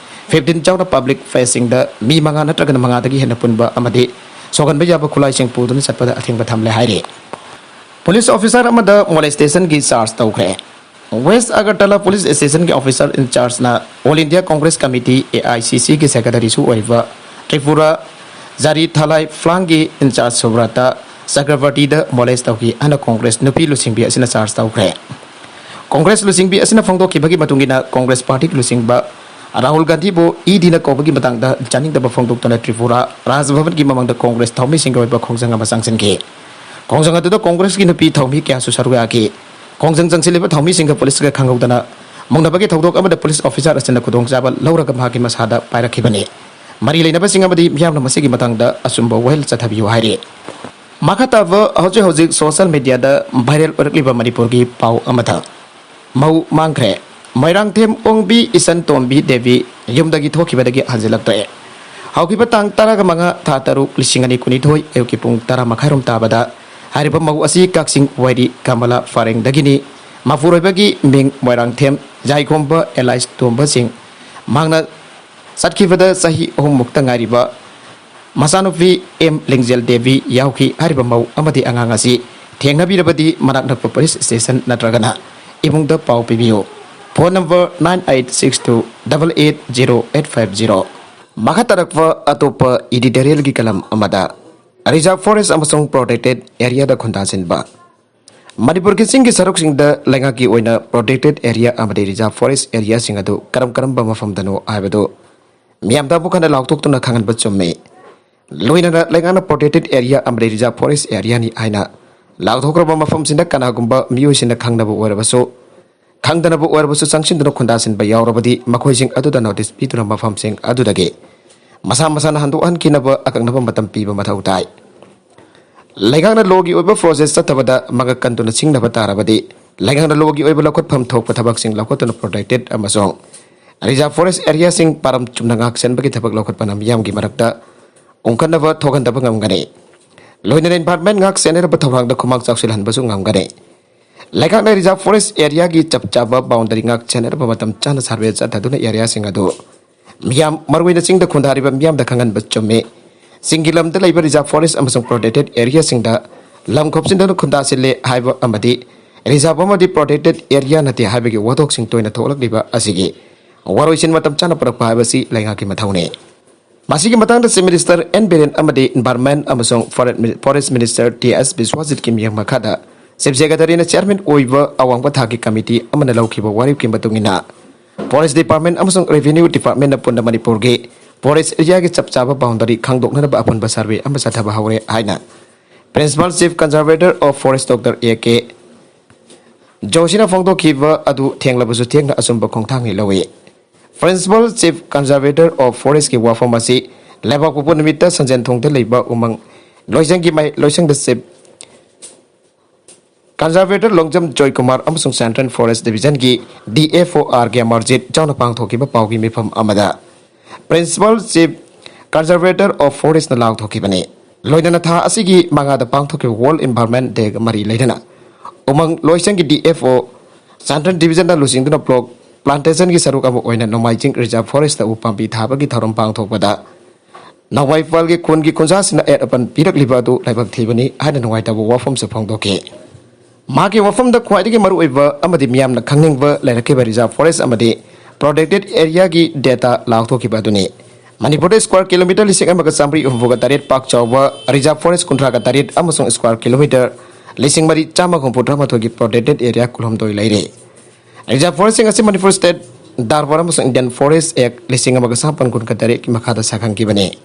ꯐꯤꯐꯇꯤꯟ ꯌꯥꯎꯅ ꯄꯕ꯭ꯂꯤꯛ ꯄ꯭ꯂꯦꯁꯁꯤꯡꯗ ꯃꯤ ꯃꯉꯥ ꯅꯠꯇ꯭ꯔꯒꯅ ꯃꯉꯥꯗꯒꯤ ꯍꯦꯟꯅ ꯄꯨꯟꯕ ꯑꯃꯗꯤ ꯁꯣꯛꯍꯟꯕ ꯌꯥꯕ ꯈꯨꯠꯂꯥꯏꯁꯤꯡ ꯄꯨꯗꯨꯅ ꯆꯠꯄꯗ ꯑꯊꯤꯡꯕ ꯊꯝꯂꯦ ꯍꯥꯏꯔꯤ꯫ ꯄꯨꯂꯤꯁ ꯑꯣꯐꯤꯁꯥꯔ ꯑꯃꯗ ꯃꯣꯂꯦꯁꯇꯦꯁꯟꯒꯤ ꯆꯥꯔꯖ ꯇꯧꯈ꯭ꯔꯦ꯫ ꯋꯦꯁ ꯑꯒꯔꯇꯂꯥ ꯄꯨꯂꯤꯁ ꯁ꯭ꯇꯦꯁꯟꯒꯤ ꯑꯣꯐꯤꯁꯥꯔ ꯏꯟꯆꯥꯔꯖꯅ all India Congress committee, A I C ꯁꯤꯒꯤ ꯁꯦꯀ꯭ꯔꯦꯇꯔꯤꯁꯨ ꯑꯣꯏꯔꯤꯕ ꯇ꯭ꯔꯤꯄꯨꯔꯥ ꯖꯥꯔꯤ ꯊꯂꯥꯏ ꯐ꯭ꯂꯥꯡꯒꯤ ꯏꯟꯆꯥꯔꯖ ꯁꯨꯕ꯭ꯔꯇ ꯆꯀ꯭ꯔꯕꯔꯇꯤꯗ ꯃꯣꯂꯦꯁ ꯇꯧꯈꯤ ꯍꯥꯏꯅ ꯀꯣꯡꯒ꯭ꯔꯦꯁ ꯅꯨꯄꯤ ꯂꯨꯆꯤꯡꯕꯤ ꯑꯁꯤꯅ ꯆꯥꯔꯖ ꯇꯧꯈ꯭ꯔꯦ꯫ ꯀꯣꯡꯒ꯭ꯔꯦꯁ ꯂꯨꯆꯤꯡꯕꯤ ꯑꯁꯤꯅ ꯐꯣꯡꯗꯣꯛꯈꯤꯕꯒꯤ ꯃꯇꯨꯡ ꯏꯟꯅ, ꯀꯣꯡꯒ꯭ꯔꯦꯁ ꯄꯥꯔꯇꯤꯒꯤ ꯂꯨꯆꯤꯡꯕ ꯔꯥꯍꯨꯜ ꯒꯥꯟꯙꯤꯕꯨ ꯏ ꯗꯤꯅ ꯀꯧꯕꯒꯤ ꯃꯇꯥꯡꯗ ꯌꯥꯅꯤꯡꯗꯕ ꯐꯣꯡꯗꯣꯛꯇꯨꯅ ꯇ꯭ꯔꯤꯄꯨꯔꯥ ꯔꯥꯖ ꯚꯕꯟꯒꯤ ꯃꯃꯥꯡꯗ ꯀꯣꯡꯒ꯭ꯔꯦꯁ ꯊꯧꯃꯤꯁꯤꯡꯒꯤ ꯑꯣꯏꯕ ꯈꯣꯡꯖꯪ ꯑꯃ ꯆꯪꯁꯤꯟꯈꯤ꯫ ꯈꯣꯡꯖꯪ ꯑꯗꯨꯗ ꯀꯣꯡꯒ꯭ꯔꯦꯁꯀꯤ ꯅꯨꯄꯤ ꯊꯧꯃꯤ ꯀꯌꯥꯁꯨ ꯁꯔꯨꯛ ꯌꯥꯈꯤ꯫ ꯈꯣꯡꯖꯪ ꯆꯪꯁꯤꯜꯂꯤꯕ ꯊꯧꯃꯤꯁꯤꯡꯒ ꯄꯨꯂꯤꯁꯀ ꯈꯪꯍꯧꯗꯅ ꯃꯨꯛꯅꯕꯒꯤ ꯊꯧꯗꯣꯛ ꯑꯃꯗ ꯄꯨꯂꯤꯁ ꯑꯣꯐꯤꯁꯥꯔ ꯑꯁꯤꯅ ꯈꯨꯗꯣꯡꯆꯥꯕ ꯂꯧꯔꯒ ꯃꯍꯥꯛꯀꯤ ꯃꯁꯥꯗ ꯄꯥꯏꯔꯛꯈꯤꯕꯅꯤ꯫ ꯃꯔꯤ ꯂꯩꯅꯕꯁꯤꯡ ꯑꯃꯗꯤ ꯃꯤꯌꯥꯝꯅ ꯃꯁꯤꯒꯤ ꯃꯇꯥꯡꯗ ꯑꯆꯨꯝꯕ ꯋꯥꯍꯩ ꯆꯠꯊꯕꯤꯌꯨ ꯍꯥꯏꯔꯤ꯫ ꯃꯈꯥ ꯇꯥꯕ ꯍꯧꯖꯤꯛ ꯍꯧꯖꯤꯛ ꯁꯣꯁꯤꯌꯦꯜ ꯃꯤꯗꯤꯌꯥꯗ ꯚꯥꯏꯔꯦꯜ ꯑꯣꯏꯔꯛꯂꯤꯕ ꯃꯅꯤꯄꯨꯔꯒꯤ ꯄꯥꯎ ꯑꯃꯗ, ꯃꯧ ꯃꯥꯡꯈ꯭ꯔꯦ꯫ ꯃꯣꯏꯔꯥꯡꯊꯦꯝ ꯑꯣꯡꯕꯤ ꯏꯆꯟ ꯇꯣꯝꯕꯤ ꯗꯦꯕꯤ ꯌꯨꯝꯗꯒꯤ ꯊꯣꯛꯈꯤꯕꯗꯒꯤ ꯍꯟꯖꯤꯜꯂꯛꯇ꯭ꯔꯦ꯫ ꯍꯧꯈꯤꯕ ꯇꯥꯡ ꯇꯔꯥꯒ ꯃꯉꯥ ꯊꯥ ꯇꯔꯨꯛ ꯂꯤꯁꯤꯡ ꯑꯅꯤ ꯀꯨꯟꯅꯤꯊꯣꯏ ꯑꯌꯨꯛꯀꯤ ꯄꯨꯡ ꯇꯔꯥ ꯃꯈꯥꯏꯔꯣꯝ ꯇꯥꯕꯗ ꯍꯥꯏꯔꯤꯕ ꯃꯧ ꯑꯁꯤ ꯀꯛꯆꯤꯡ ꯋꯥꯏꯔꯤ ꯀꯃꯂꯥ ꯄꯔꯦꯡꯗꯒꯤꯅꯤ꯫ ꯃꯄꯨꯔꯣꯏꯕꯒꯤ ꯃꯤꯡ ꯃꯣꯏꯔꯥꯡꯊꯦꯝ ꯌꯥꯏꯈꯣꯝꯕ ꯑꯦꯂꯥꯏꯁ ꯇꯣꯝꯕ ꯁꯤꯡ꯫ ꯃꯍꯥꯛꯅ ꯆꯠꯈꯤꯕꯗ ꯆꯍꯤ ꯑꯍꯨꯝꯃꯨꯛꯇ ꯉꯥꯏꯔꯤꯕ ꯃꯆꯥꯅꯨꯄꯤ ꯑꯦꯝ ꯂꯤꯡꯖꯦꯜ ꯗꯦꯕꯤ ꯌꯥꯎꯈꯤ꯫ ꯍꯥꯏꯔꯤꯕ ꯃꯧ ꯑꯃꯗꯤ ꯑꯉꯥꯡ ꯑꯁꯤ ꯊꯦꯡꯅꯕꯤꯔꯕꯗꯤ ꯃꯅꯥꯛ ꯅꯛꯄ ꯄꯨꯂꯤꯁ ꯁ꯭ꯇꯦꯁꯟ ꯅꯠꯇ꯭ꯔꯒꯅ ꯏꯃꯨꯡꯗ ꯄꯥꯎ ꯄꯤꯕꯤꯌꯨ꯫ Phone number nine eight six two double eight zero eight five zero꯫ ꯃꯈꯥ ꯇꯥꯔꯛꯄ ꯑꯇꯣꯞꯄ ꯏꯗꯤꯇꯣꯔꯤꯌꯦꯜꯒꯤ ꯀꯂꯝ ꯑꯃꯗ, ꯔꯤꯖꯥꯔꯚ ꯐꯣꯔꯦꯁ ꯑꯃꯁꯨꯡ ꯄ꯭ꯔꯣꯇꯦꯛꯇꯦꯗ ꯑꯦꯔꯤꯌꯥꯗ ꯈꯨꯟꯗꯥꯁꯤꯟꯕ꯫ ꯃꯅꯤꯄꯨꯔꯒꯤ ꯆꯤꯡꯒꯤ ꯁꯔꯨꯛꯁꯤꯡꯗ ꯂꯩꯉꯥꯛꯀꯤ ꯑꯣꯏꯅ ꯄ꯭ꯔꯣꯇꯦꯛꯇꯦꯗ ꯑꯦꯔꯤꯌꯥ ꯑꯃꯗꯤ ꯔꯤꯖꯥꯔꯚ ꯐꯣꯔꯦꯁ ꯑꯦꯔꯤꯌꯥꯁꯤꯡ ꯑꯗꯨ ꯀꯔꯝ ꯀꯔꯝꯕ ꯃꯐꯝꯗꯅꯣ ꯍꯥꯏꯕꯗꯨ ꯃꯤꯌꯥꯝꯗ ꯑꯃꯨꯛ ꯍꯟꯅ ꯂꯥꯎꯊꯣꯛꯇꯨꯅ ꯈꯪꯍꯟꯕ ꯆꯨꯝꯃꯤ꯫ ꯂꯣꯏꯅꯅ ꯂꯩꯉꯥꯛꯅ ꯄ꯭ꯔꯣꯇꯦꯛꯇꯦꯗ ꯑꯦꯔꯤꯌꯥ ꯑꯃꯗꯤ ꯔꯤꯖꯥꯔꯚ ꯐꯣꯔꯦꯁ ꯑꯦꯔꯤꯌꯥꯅꯤ ꯍꯥꯏꯅ ꯂꯥꯎꯊꯣꯛꯈ꯭ꯔꯕ ꯃꯐꯝꯁꯤꯡꯗ ꯀꯅꯥꯒꯨꯝꯕ ꯃꯤꯑꯣꯏꯁꯤꯡꯅ ꯈꯪꯅꯕ ꯑꯣꯏꯔꯕꯁꯨ, ꯈꯪꯗꯅꯕ ꯑꯣꯏꯔꯕꯁꯨ ꯆꯪꯁꯤꯟꯗꯨꯅ ꯈꯨꯟꯗꯥꯁꯤꯟꯕ ꯌꯥꯎꯔꯕꯗꯤ ꯃꯈꯣꯏꯁꯤꯡ ꯑꯗꯨꯗ ꯅꯣꯇꯤꯁ ꯄꯤꯗꯨꯅ ꯃꯐꯝꯁꯤꯡ ꯑꯗꯨꯗꯒꯤ ꯃꯁꯥ ꯃꯁꯥꯅ ꯍꯟꯗꯣꯛꯍꯟꯈꯤꯅꯕ ꯑꯀꯛꯅꯕ ꯃꯇꯝ ꯄꯤꯕ ꯃꯊꯧ ꯇꯥꯏ꯫ ꯂꯩꯉꯥꯛꯅ ꯂꯣꯒꯤ ꯑꯣꯏꯕ ꯄ꯭ꯔꯣꯁꯦꯁ ꯆꯠꯊꯕꯗ ꯃꯉꯛ ꯀꯟꯗꯨꯅ ꯆꯤꯡꯅꯕ ꯇꯥꯔꯕꯗꯤ, ꯂꯩꯉꯥꯛꯅ ꯂꯣꯒꯤ ꯑꯣꯏꯕ ꯂꯧꯈꯠꯐꯝ ꯊꯣꯛꯄ ꯊꯕꯛꯁꯤꯡ ꯂꯧꯈꯠꯇꯨꯅ ꯄ꯭ꯔꯣꯇꯦꯛꯇꯦꯗ ꯑꯃꯁꯨꯡ ꯔꯤꯖꯥꯔꯚ ꯐꯣꯔꯦꯁ ꯑꯦꯔꯤꯌꯥꯁꯤꯡ ꯄꯥꯔꯝ ꯆꯨꯝꯅ ꯉꯥꯛ ꯁꯦꯟꯕꯒꯤ ꯊꯕꯛ ꯂꯧꯈꯠꯄꯅ ꯃꯤꯌꯥꯝꯒꯤ ꯃꯔꯛꯇ ꯎꯪꯈꯠꯅꯕ ꯊꯣꯛꯍꯟꯗꯕ ꯉꯝꯒꯅꯤ꯫ ꯂꯣꯏꯅꯅ ꯏꯟꯚꯥꯏꯔꯟꯃꯦꯟ ꯉꯥꯛ ꯁꯦꯟꯅꯔꯕ ꯊꯧꯔꯥꯡꯗ ꯈꯨꯃꯥꯡ ꯆꯥꯎꯁꯤꯜꯍꯟꯕꯁꯨ ꯉꯝꯒꯅꯤ꯫ ꯂꯩꯉꯥꯛꯅ ꯔꯤꯖꯥꯔꯚ ꯐꯣꯔꯦꯁ ꯑꯦꯔꯤꯌꯥꯒꯤ ꯆꯞ ꯆꯥꯕ ꯕꯥꯎꯟꯗꯔꯤ ꯉꯥꯛ ꯁꯦꯟꯅꯔꯕ ꯃꯇꯝ ꯆꯥꯅ ꯁꯔꯚꯦ ꯆꯠꯊꯗꯨꯅ ꯑꯦꯔꯤꯌꯥꯁꯤꯡ ꯑꯗꯨ ꯃꯤꯌꯥꯝ, ꯃꯔꯨꯑꯣꯏꯅ ꯆꯤꯡꯗ ꯈꯨꯟꯗꯥꯔꯤꯕ ꯃꯤꯌꯥꯝꯗ ꯈꯪꯍꯟꯕ ꯆꯨꯝꯃꯤ꯫ ꯆꯤꯡꯒꯤ ꯂꯝꯗ ꯂꯩꯕ ꯔꯤꯖꯥꯔꯚ ꯐꯣꯔꯦꯁ ꯑꯃꯁꯨꯡ ꯄ꯭ꯔꯣꯇꯦꯛꯇꯦꯗ ꯑꯦꯔꯤꯌꯥꯁꯤꯡꯗ ꯂꯝ ꯈꯣꯞꯆꯤꯟꯗꯨꯅ ꯈꯨꯟꯗꯥꯁꯤꯜꯂꯦ ꯍꯥꯏꯕ ꯑꯃꯗꯤ ꯔꯤꯖꯥꯔꯚ ꯑꯃꯗꯤ ꯄ꯭ꯔꯣꯇꯦꯛꯇꯦꯗ ꯑꯦꯔꯤꯌꯥ ꯅꯠꯇꯦ ꯍꯥꯏꯕꯒꯤ ꯋꯥꯊꯣꯛꯁꯤꯡ ꯇꯣꯏꯅ ꯊꯣꯛꯂꯛꯂꯤꯕ ꯑꯁꯤꯒꯤ ꯋꯥꯔꯣꯏꯁꯤꯟ ꯃꯇꯝ ꯆꯥꯅ ꯄꯨꯔꯛꯄ ꯍꯥꯏꯕꯁꯤ ꯂꯩꯉꯥꯛꯀꯤ ꯃꯊꯧꯅꯤ꯫ ꯃꯁꯤꯒꯤ ꯃꯇꯥꯡꯗ Chief Minister N Biren ꯑꯃꯗꯤ Environment ꯑꯃꯁꯨꯡ Forest Minister T S ꯕꯤꯁ꯭ꯋꯥꯖꯤꯠꯀꯤ ꯃꯤꯠꯌꯦꯡ ꯃꯈꯥꯗ Chief Secretaryꯅ chairman ꯑꯣꯏꯕ ꯑꯋꯥꯡꯕ ꯊꯥꯛꯀꯤ committee ꯑꯃꯅ ꯂꯧꯈꯤꯕ ꯋꯥꯔꯦꯞꯀꯤ ꯃꯇꯨꯡ ꯏꯟꯅ Forest Department ꯑꯃꯁꯨꯡ Revenue Departmentꯅ ꯄꯨꯟꯅ ꯃꯅꯤꯄꯨꯔꯒꯤ forest areaꯒꯤ ꯆꯞ ꯆꯥꯕ boundary ꯈꯪꯗꯣꯛꯅꯅꯕ ꯑꯄꯨꯟꯕ survey ꯑꯃ ꯆꯠꯊꯕ ꯍꯧꯔꯦ ꯍꯥꯏꯅ Principal Chief Conservator of Forest Doctor A K ꯖꯣꯁꯤꯅ ꯐꯣꯡꯗꯣꯛꯈꯤꯕ ꯑꯗꯨ ꯊꯦꯡꯂꯕꯁꯨ ꯊꯦꯡꯅ ꯑꯆꯨꯝꯕ ꯈꯣꯡꯊꯥꯡꯅꯤ ꯂꯧꯏ꯫ Principal Chief Conservator of Forestꯀꯤ ꯋꯥꯐꯝ ꯑꯁꯤ ꯂꯩꯕꯥꯛꯄꯣꯛꯄ ꯅꯨꯃꯤꯠꯇ ꯁꯟꯖꯦꯟ ꯊꯣꯡꯗ ꯂꯩꯕ ꯎꯃꯪ ꯂꯣꯏꯁꯪꯒꯤ ꯃꯥꯏ-, ꯂꯣꯏꯁꯪꯗ Chief Conservator ꯂꯣꯡꯖꯝ ꯖꯣꯏꯀꯨꯃꯥꯔ ꯑꯃꯁꯨꯡ Central Forest Divisionꯒꯤ D F O R K Amarjit ꯆꯥꯎꯅ ꯄꯥꯡꯊꯣꯛꯈꯤꯕ ꯄꯥꯎꯒꯤ ꯃꯤꯐꯝ ꯑꯃꯗ Principal Chief Conservator of Forestꯅ ꯂꯥꯎꯊꯣꯛꯈꯤꯕꯅꯤ꯫ ꯂꯣꯏꯅꯅ ꯊꯥ ꯑꯁꯤꯒꯤ ꯃꯉꯥꯗ ꯄꯥꯡꯊꯣꯛꯈꯤꯕ World Environment Dayꯒ ꯃꯔꯤ ꯂꯩꯅꯅ ꯎꯃꯪ ꯂꯣꯏꯁꯪꯒꯤ D F O Central Divisionꯗ ꯂꯨꯆꯤꯡꯗꯨꯅ block plantationꯒꯤ ꯁꯔꯨꯛ ꯑꯃ ꯑꯣꯏꯅ ꯅꯣꯡꯃꯥꯏꯖꯤꯡ Reserve Forestꯇ ꯎ ꯄꯥꯝꯕꯤ ꯊꯥꯕꯒꯤ ꯊꯧꯔꯝ ꯄꯥꯡꯊꯣꯛꯄꯗ ꯅꯣꯡꯃꯩ ꯏꯝꯐꯥꯜꯒꯤ ꯈꯨꯟꯒꯤ ꯈꯨꯟꯖꯥꯁꯤꯡꯅ ꯑꯌꯦꯠ ꯑꯄꯟ ꯄꯤꯔꯛꯂꯤꯕ ꯑꯗꯨ ꯂꯥꯏꯕꯛ ꯊꯤꯕꯅꯤ ꯍꯥꯏꯅ ꯅꯨꯡꯉꯥꯏꯇꯕ ꯋꯥꯐꯝꯁꯨ ꯐꯣꯡꯗꯣꯛꯈꯤ꯫ ꯃꯍꯥꯛꯀꯤ ꯋꯥꯐꯝꯗ ꯈ꯭ꯋꯥꯏꯗꯒꯤ ꯃꯔꯨꯑꯣꯏꯕ ꯑꯃꯗꯤ ꯃꯤꯌꯥꯝꯅ ꯈꯪꯅꯤꯡꯕ ꯂꯩꯔꯛꯈꯤꯕ Reserve Forest ꯑꯃꯗꯤ Protected Areaꯒꯤ data ꯂꯥꯎꯊꯣꯛꯈꯤꯕ ꯑꯗꯨꯅꯤ꯫ ꯃꯅꯤꯄꯨꯔꯗ square kilometre ꯂꯤꯁꯤꯡ ꯑꯃꯒ ꯆꯥꯃꯔꯤ ꯍꯨꯝꯐꯨꯒ ꯇꯔꯦꯠ ꯄꯥꯛ ꯆꯥꯎꯕ Reserve Forest ꯀꯨꯟꯊ꯭ꯔꯥꯒ ꯇꯔꯦꯠ ꯑꯃꯁꯨꯡ square kilometre ꯂꯤꯁꯤꯡ ꯃꯔꯤ ꯆꯥꯝꯃ ꯍꯨꯝꯐꯨꯇꯔꯥ ꯃꯥꯊꯣꯏꯒꯤ Protected Area ꯀꯨꯟꯍꯨꯝꯗꯣꯏ ꯂꯩꯔꯤ꯫ Reserve Forestꯁꯤꯡ ꯑꯁꯤ Manipur State Darbar ꯑꯃꯁꯨꯡ Indian Forest Act ꯂꯤꯁꯤꯡ ꯑꯃꯒ ꯆꯥꯃꯥꯄꯟ ꯀꯨꯟꯒ ꯇꯔꯦꯠꯀꯤ ꯃꯈꯥꯗ ꯁꯥꯈꯟꯈꯤꯕꯅꯤ꯫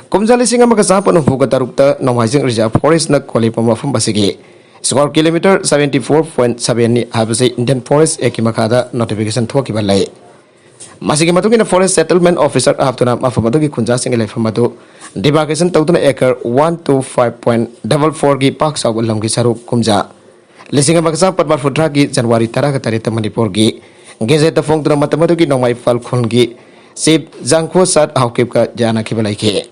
ꯀꯨꯝꯖꯥ ꯂꯤꯁꯤꯡ ꯑꯃꯒ ꯆꯥꯃꯥꯄꯟ ꯍꯨꯝꯐꯨꯒ ꯇꯔꯨꯛꯇ ꯅꯣꯡꯃꯥꯏꯖꯤꯡ Reserve Forestꯅ ꯀꯣꯜꯂꯤꯕ ꯃꯐꯝ ꯑꯁꯤꯒꯤ square kilometre seventy four point seven ꯅꯤ ꯍꯥꯏꯕꯁꯤ Indian Forest Actꯀꯤ ꯃꯈꯥꯗ notification ꯊꯣꯛꯈꯤꯕ ꯂꯩ꯫ ꯃꯁꯤꯒꯤ ꯃꯇꯨꯡ ꯏꯟꯅ Forest Settlement Officer ꯍꯥꯞꯇꯨꯅ ꯃꯐꯝ ꯑꯗꯨꯒꯤ ꯈꯨꯟꯖꯥꯁꯤꯡꯒꯤ ꯂꯩꯐꯝ ꯑꯗꯨ demarcation ꯇꯧꯗꯨꯅ acre one two five point double fourꯒꯤ ꯄꯥꯛ ꯆꯥꯎꯕ ꯂꯝꯒꯤ ꯁꯔꯨꯛ ꯀꯨꯝꯖꯥ ꯂꯤꯁꯤꯡ ꯑꯃꯒ ꯆꯥꯃꯥꯄꯟ ꯃꯔꯤꯐꯨꯇꯔꯥꯒꯤ January ꯇꯔꯥꯒ ꯇꯔꯦꯠꯇ ꯃꯅꯤꯄꯨꯔꯒꯤ Gazetteꯇ ꯐꯣꯡꯗꯨꯅ ꯃꯇꯝ ꯑꯗꯨꯒꯤ ꯅꯣꯡꯃꯩ ꯏꯝꯐꯥꯜ ꯈꯨꯜꯒꯤ Chief ꯖꯥꯡꯈꯣ ꯁꯥꯠ ꯍꯥꯎꯀꯤꯞꯀ ꯌꯥꯅꯈꯤꯕ ꯂꯩꯈꯤ꯫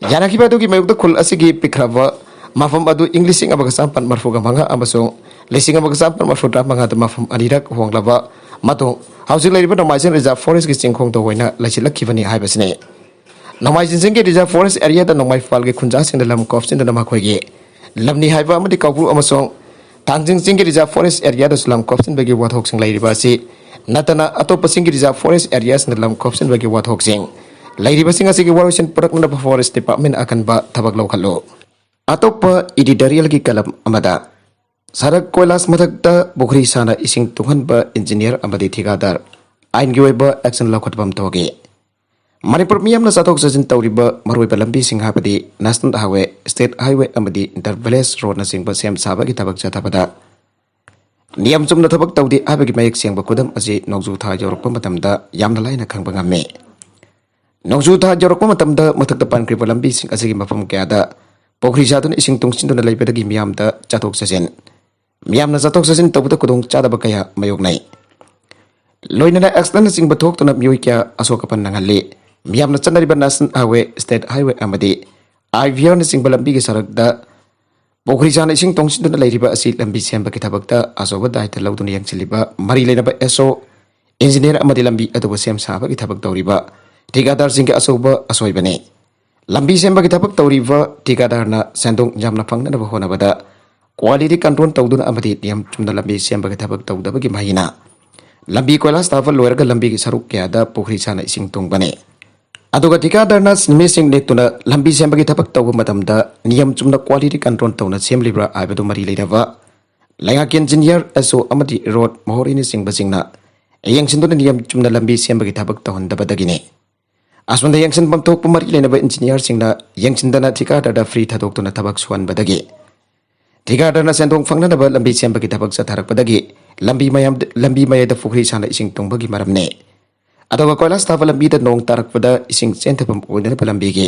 ꯌꯥꯅꯈꯤꯕ ꯑꯗꯨꯒꯤ ꯃꯥꯌꯣꯛꯇ ꯈꯨꯜ ꯑꯁꯤꯒꯤ ꯄꯤꯛꯈ꯭ꯔꯕ ꯃꯐꯝ ꯑꯗꯨ ꯏꯪ ꯂꯤꯁꯤꯡ ꯑꯃꯒ ꯆꯥꯃꯥꯄꯟ ꯃꯔꯤꯐꯨꯒ ꯃꯉꯥ ꯑꯃꯁꯨꯡ ꯂꯤꯁꯤꯡ ꯑꯃꯒ ꯆꯥꯃꯥꯄꯟ ꯃꯔꯤꯐꯨꯇꯔꯥ ꯃꯉꯥꯗ ꯃꯐꯝ ꯑꯅꯤꯔꯛ ꯍꯣꯡꯂꯕ ꯃꯇꯨꯡ ꯍꯧꯖꯤꯛ ꯂꯩꯔꯤꯕ ꯅꯣꯡꯃꯥꯏꯖꯤꯡ Reserve Forestꯀꯤ ꯆꯤꯡꯈꯣꯡꯗ ꯑꯣꯏꯅ ꯂꯩꯁꯤꯜꯂꯛꯈꯤꯕꯅꯤ ꯍꯥꯏꯕꯁꯤꯅꯤ꯫ ꯅꯣꯡꯃꯥꯏꯖꯤꯡ ꯆꯤꯡꯒꯤ Reserve Forest Areaꯗ ꯅꯣꯡꯃꯩ ꯏꯝꯐꯥꯜꯒꯤ ꯈꯨꯟꯖꯥꯁꯤꯡꯅ ꯂꯝ ꯀꯣꯞꯁꯤꯟꯗꯨꯅ ꯃꯈꯣꯏꯒꯤ ꯂꯝꯅꯤ ꯍꯥꯏꯕ ꯑꯃꯗꯤ ꯀꯧꯕ꯭ꯔꯨ ꯑꯃꯁꯨꯡ ꯊꯥꯡꯖꯤꯡ ꯆꯤꯡꯒꯤ reserve forest areaꯗꯁꯨ ꯂꯝ ꯈꯣꯞꯆꯤꯟꯕꯒꯤ ꯋꯥꯊꯣꯛꯁꯤꯡ ꯂꯩꯔꯤꯕ ꯑꯁꯤ ꯅꯠꯇꯅ ꯑꯇꯣꯞꯄ ꯆꯤꯡꯒꯤ reserve forest areaꯁꯤꯡꯗ ꯂꯝ ꯈꯣꯞꯆꯤꯟꯕꯒꯤ ꯋꯥꯊꯣꯛꯁꯤꯡ ꯂꯩꯔꯤꯕꯁꯤꯡ ꯑꯁꯤꯒꯤ ꯋꯥꯔꯣꯏꯁꯤꯟ ꯄꯨꯔꯛꯅꯅꯕ forest department ꯑꯀꯟꯕ ꯊꯕꯛ ꯂꯧꯈꯠꯂꯨ꯫ ꯑꯇꯣꯞꯄ editorialꯒꯤ column ꯑꯃꯗ ꯁꯔꯛ ꯀꯣꯏꯂꯥꯁ ꯃꯊꯛꯇ ꯄꯨꯈ꯭ꯔꯤ ꯁꯥꯅ ꯏꯁꯤꯡ ꯇꯨꯡꯍꯟꯕ engineer ꯑꯃꯗꯤ ꯊꯤꯀꯥꯗꯥꯔ ꯑꯥꯏꯟꯒꯤ ꯑꯣꯏꯕ action ꯂꯧꯈꯠꯐꯝ ꯊꯣꯛꯏ꯫ ꯃꯅꯤꯄꯨꯔ ꯃꯤꯌꯥꯝꯅ ꯆꯠꯊꯣꯛ ꯆꯠꯁꯤꯟ ꯇꯧꯔꯤꯕ ꯃꯔꯨꯑꯣꯏꯕ ꯂꯝꯕꯤꯁꯤꯡ ꯍꯥꯏꯕꯗꯤ national highway, state highway ꯑꯃꯗꯤ inter village roadꯅꯆꯤꯡꯕ ꯁꯦꯝ ꯁꯥꯕꯒꯤ ꯊꯕꯛ ꯆꯠꯊꯕꯗ ꯅꯤꯌꯝ ꯆꯨꯝꯅ ꯊꯕꯛ ꯇꯧꯗꯦ ꯍꯥꯏꯕꯒꯤ ꯃꯌꯦꯛ ꯁꯦꯡꯕ ꯈꯨꯗꯝ ꯑꯁꯤ ꯅꯣꯡꯖꯨ ꯊꯥ ꯌꯧꯔꯛꯄ ꯃꯇꯝꯗ ꯌꯥꯝꯅ ꯂꯥꯏꯅ ꯈꯪꯕ ꯉꯝꯃꯤ꯫ ꯅꯣꯡꯖꯨ ꯊꯥ ꯌꯧꯔꯛꯄ ꯃꯇꯝꯗ ꯃꯊꯛꯇ ꯄꯟꯈ꯭ꯔꯤꯕ ꯂꯝꯕꯤꯁꯤꯡ ꯑꯁꯤꯒꯤ ꯃꯐꯝ ꯀꯌꯥꯗ ꯄꯨꯈ꯭ꯔꯤ ꯁꯥꯗꯨꯅ ꯏꯁꯤꯡ ꯇꯨꯡꯁꯤꯟꯗꯨꯅ ꯂꯩꯕꯗꯒꯤ ꯃꯤꯌꯥꯝꯗ ꯆꯠꯊꯣꯛ ꯆꯠꯁꯤꯟ ꯃꯤꯌꯥꯝꯅ ꯆꯠꯊꯣꯛ ꯆꯠꯁꯤꯟ ꯇꯧꯕꯗ ꯈꯨꯗꯣꯡ ꯆꯥꯗꯕ ꯀꯌꯥ ꯃꯥꯌꯣꯛꯅꯩ꯫ ꯂꯣꯏꯅꯅ accidentꯅꯆꯤꯡꯕ ꯊꯣꯛꯇꯨꯅ ꯃꯤꯑꯣꯏ ꯀꯌꯥ ꯑꯁꯣꯛ ꯑꯄꯟ ꯅꯪꯍꯜꯂꯤ꯫ ꯃꯤꯌꯥꯝꯅ ꯆꯠꯅꯔꯤꯕ national highway, state highway ꯑꯃꯗꯤ IVRꯅꯆꯤꯡꯕ ꯂꯝꯕꯤꯒꯤ ꯁꯔꯛꯇ ꯄꯨꯈ꯭ꯔꯤ ꯁꯥꯅ ꯏꯁꯤꯡ ꯇꯨꯡꯁꯤꯟꯗꯨꯅ ꯂꯩꯔꯤꯕ ꯑꯁꯤ ꯂꯝꯕꯤ ꯁꯦꯝꯕꯒꯤ ꯊꯕꯛꯇ ꯑꯆꯧꯕ ꯗꯥꯏꯇ ꯂꯧꯗꯨꯅ ꯌꯦꯡꯁꯤꯜꯂꯤꯕ ꯃꯔꯤ ꯂꯩꯅꯕ SO, engineer ꯑꯃꯗꯤ ꯂꯝꯕꯤ ꯑꯗꯨꯕꯨ ꯁꯦꯝ ꯁꯥꯕꯒꯤ ꯊꯕꯛ ꯇꯧꯔꯤꯕ ꯊꯤꯀꯥꯗꯥꯔꯁꯤꯡꯒꯤ ꯑꯆꯧꯕ ꯑꯁꯣꯏꯕꯅꯤ꯫ ꯂꯝꯕꯤ ꯁꯦꯝꯕꯒꯤ ꯊꯕꯛ ꯇꯧꯔꯤꯕ ꯊꯤꯀꯥꯗꯥꯔꯅ ꯁꯦꯟꯗꯣꯡ ꯌꯥꯝꯅ ꯐꯪꯅꯅꯕ ꯍꯣꯠꯅꯕꯗ quality control ꯇꯧꯗꯨꯅ ꯑꯃꯗꯤ ꯅꯤꯌꯝ ꯆꯨꯝꯅ ꯂꯝꯕꯤ ꯁꯦꯝꯕꯒꯤ ꯊꯕꯛ ꯇꯧꯗꯕꯒꯤ ꯃꯍꯩꯅ ꯂꯝꯕꯤ ꯀꯣꯏꯂꯥꯁ ꯊꯥꯕ ꯂꯣꯏꯔꯒ ꯂꯝꯕꯤꯒꯤ ꯁꯔꯨꯛ ꯀꯌꯥꯗ ꯄꯨꯈ꯭ꯔꯤ ꯁꯥꯅ ꯏꯁꯤꯡ ꯇꯨꯡꯕꯅꯤ꯫ ꯑꯗꯨꯒ ꯊꯤꯀꯥꯗꯥꯔꯅ ꯁꯤꯟꯃꯤꯁꯤꯡ ꯅꯦꯛꯇꯨꯅ ꯂꯝꯕꯤ ꯁꯦꯝꯕꯒꯤ ꯊꯕꯛ ꯇꯧꯕ ꯃꯇꯝꯗ ꯅꯤꯌꯝ ꯆꯨꯝꯅ quality control ꯇꯧꯅ ꯁꯦꯝꯂꯤꯕ꯭ꯔꯥ ꯍꯥꯏꯕꯗꯨ ꯃꯔꯤ ꯂꯩꯅꯕ ꯂꯩꯉꯥꯛꯀꯤ engineer, SO ꯑꯃꯗꯤ road ꯃꯍꯣꯔꯤꯅꯆꯤꯡꯕꯁꯤꯡꯅ ꯌꯦꯡꯁꯤꯟꯗꯨꯅ ꯅꯤꯌꯝ ꯆꯨꯝꯅ ꯂꯝꯕꯤ ꯁꯦꯝꯕꯒꯤ ꯊꯕꯛ ꯇꯧꯍꯟꯗꯕꯗꯒꯤꯅꯤ꯫ ꯑꯁꯣꯝꯗ ꯌꯦꯡꯁꯤꯟꯐꯝ ꯊꯣꯛꯄ ꯃꯔꯤ ꯂꯩꯅꯕ engineerꯁꯤꯡꯅ ꯌꯦꯡꯁꯤꯟꯗꯅ ꯊꯤꯀꯥꯗꯥꯔꯗ free ꯊꯥꯗꯣꯛꯇꯨꯅ ꯊꯕꯛ ꯁꯨꯍꯟꯕꯗꯒꯤ ꯊꯤꯀꯥꯗꯥꯔꯅ ꯁꯦꯟꯗꯣꯡ ꯐꯪꯅꯅꯕ ꯂꯝꯕꯤ ꯁꯦꯝꯕꯒꯤ ꯊꯕꯛ ꯆꯠꯊꯔꯛꯄꯗꯒꯤ ꯂꯝꯕꯤ ꯃꯌꯥꯝ, ꯂꯝꯕꯤ ꯃꯌꯥꯏꯗ ꯄꯨꯈ꯭ꯔꯤ ꯁꯥꯅ ꯏꯁꯤꯡ ꯇꯨꯡꯕꯒꯤ ꯃꯔꯝꯅꯤ꯫ ꯑꯗꯨꯒ ꯀꯣꯏꯂꯥꯁ ꯊꯥꯕ ꯂꯝꯕꯤꯗ ꯅꯣꯡ ꯇꯥꯔꯛꯄꯗ ꯏꯁꯤꯡ ꯆꯦꯟꯊꯐꯝ ꯑꯣꯏꯅꯅꯕ ꯂꯝꯕꯤꯒꯤ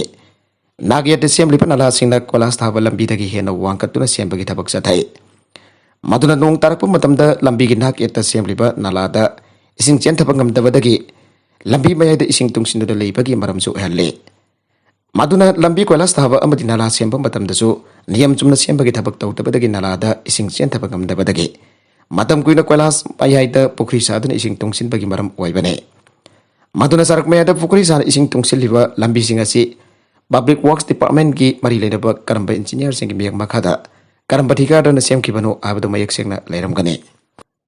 ꯅꯥꯛ ꯌꯦꯠꯇ ꯁꯦꯝꯂꯤꯕ ꯅꯂꯥꯁꯤꯡꯅ ꯀꯣꯏꯂꯥꯁ ꯊꯥꯕ ꯂꯝꯕꯤꯗꯒꯤ ꯍꯦꯟꯅ ꯋꯥꯡꯈꯠꯇꯨꯅ ꯁꯦꯝꯕꯒꯤ ꯊꯕꯛ ꯆꯠꯊꯩ꯫ ꯃꯗꯨꯅ ꯅꯣꯡ ꯇꯥꯔꯛꯄ ꯃꯇꯝꯗ ꯂꯝꯕꯤꯒꯤ ꯅꯥꯛ ꯌꯦꯠꯇ ꯁꯦꯝꯂꯤꯕ ꯅꯂꯥꯗ ꯏꯁꯤꯡ ꯆꯦꯟꯊꯕ ꯉꯝꯗꯕꯗꯒꯤ ꯂꯝꯕꯤ ꯃꯌꯥꯏꯗ ꯏꯁꯤꯡ ꯇꯨꯡꯁꯤꯟꯗꯨꯅ ꯂꯩꯕꯒꯤ ꯃꯔꯝꯁꯨ ꯑꯣꯏꯍꯜꯂꯤ꯫ ꯃꯗꯨꯅ ꯂꯝꯕꯤ ꯀꯣꯏꯂꯥꯁ ꯊꯥꯕ ꯑꯃꯗꯤ ꯅꯂꯥ ꯁꯦꯝꯕ ꯃꯇꯝꯗꯁꯨ ꯅꯤꯌꯝ ꯆꯨꯝꯅ ꯁꯦꯝꯕꯒꯤ ꯊꯕꯛ ꯇꯧꯗꯕꯗꯒꯤ ꯅꯂꯥꯗ ꯏꯁꯤꯡ ꯆꯦꯟꯊꯕ ꯉꯝꯗꯕꯗꯒꯤ ꯃꯇꯝ ꯀꯨꯏꯅ ꯀꯣꯏꯂꯥꯁ ꯃꯌꯥꯏꯗ ꯄꯨꯈ꯭ꯔꯤ ꯁꯥꯗꯨꯅ ꯏꯁꯤꯡ ꯇꯨꯡꯁꯤꯟꯕꯒꯤ ꯃꯔꯝ ꯑꯣꯏꯕꯅꯤ꯫ ꯃꯗꯨꯅ ꯁꯔꯛ ꯃꯌꯥꯏꯗ ꯄꯨꯈ꯭ꯔꯤ ꯁꯥꯅ ꯏꯁꯤꯡ ꯇꯨꯡꯁꯤꯜꯂꯤꯕ ꯂꯝꯕꯤꯁꯤꯡ ꯑꯁꯤ Public Works Department ꯀꯤ ꯃꯔꯤ ꯂꯩꯅꯕ ꯀꯔꯝꯕ ꯏꯟꯖꯤꯅꯤꯌꯥꯔꯁꯤꯡꯒꯤ ꯃꯤꯌꯦꯡ ꯃꯈꯥꯗ ꯀꯔꯝꯕ ꯊꯤꯀꯥꯗꯔꯅ ꯁꯦꯝꯈꯤꯕꯅꯣ ꯍꯥꯏꯕꯗꯨ ꯃꯌꯦꯛ ꯁꯦꯡꯅ ꯂꯩꯔꯝꯒꯅꯤ꯫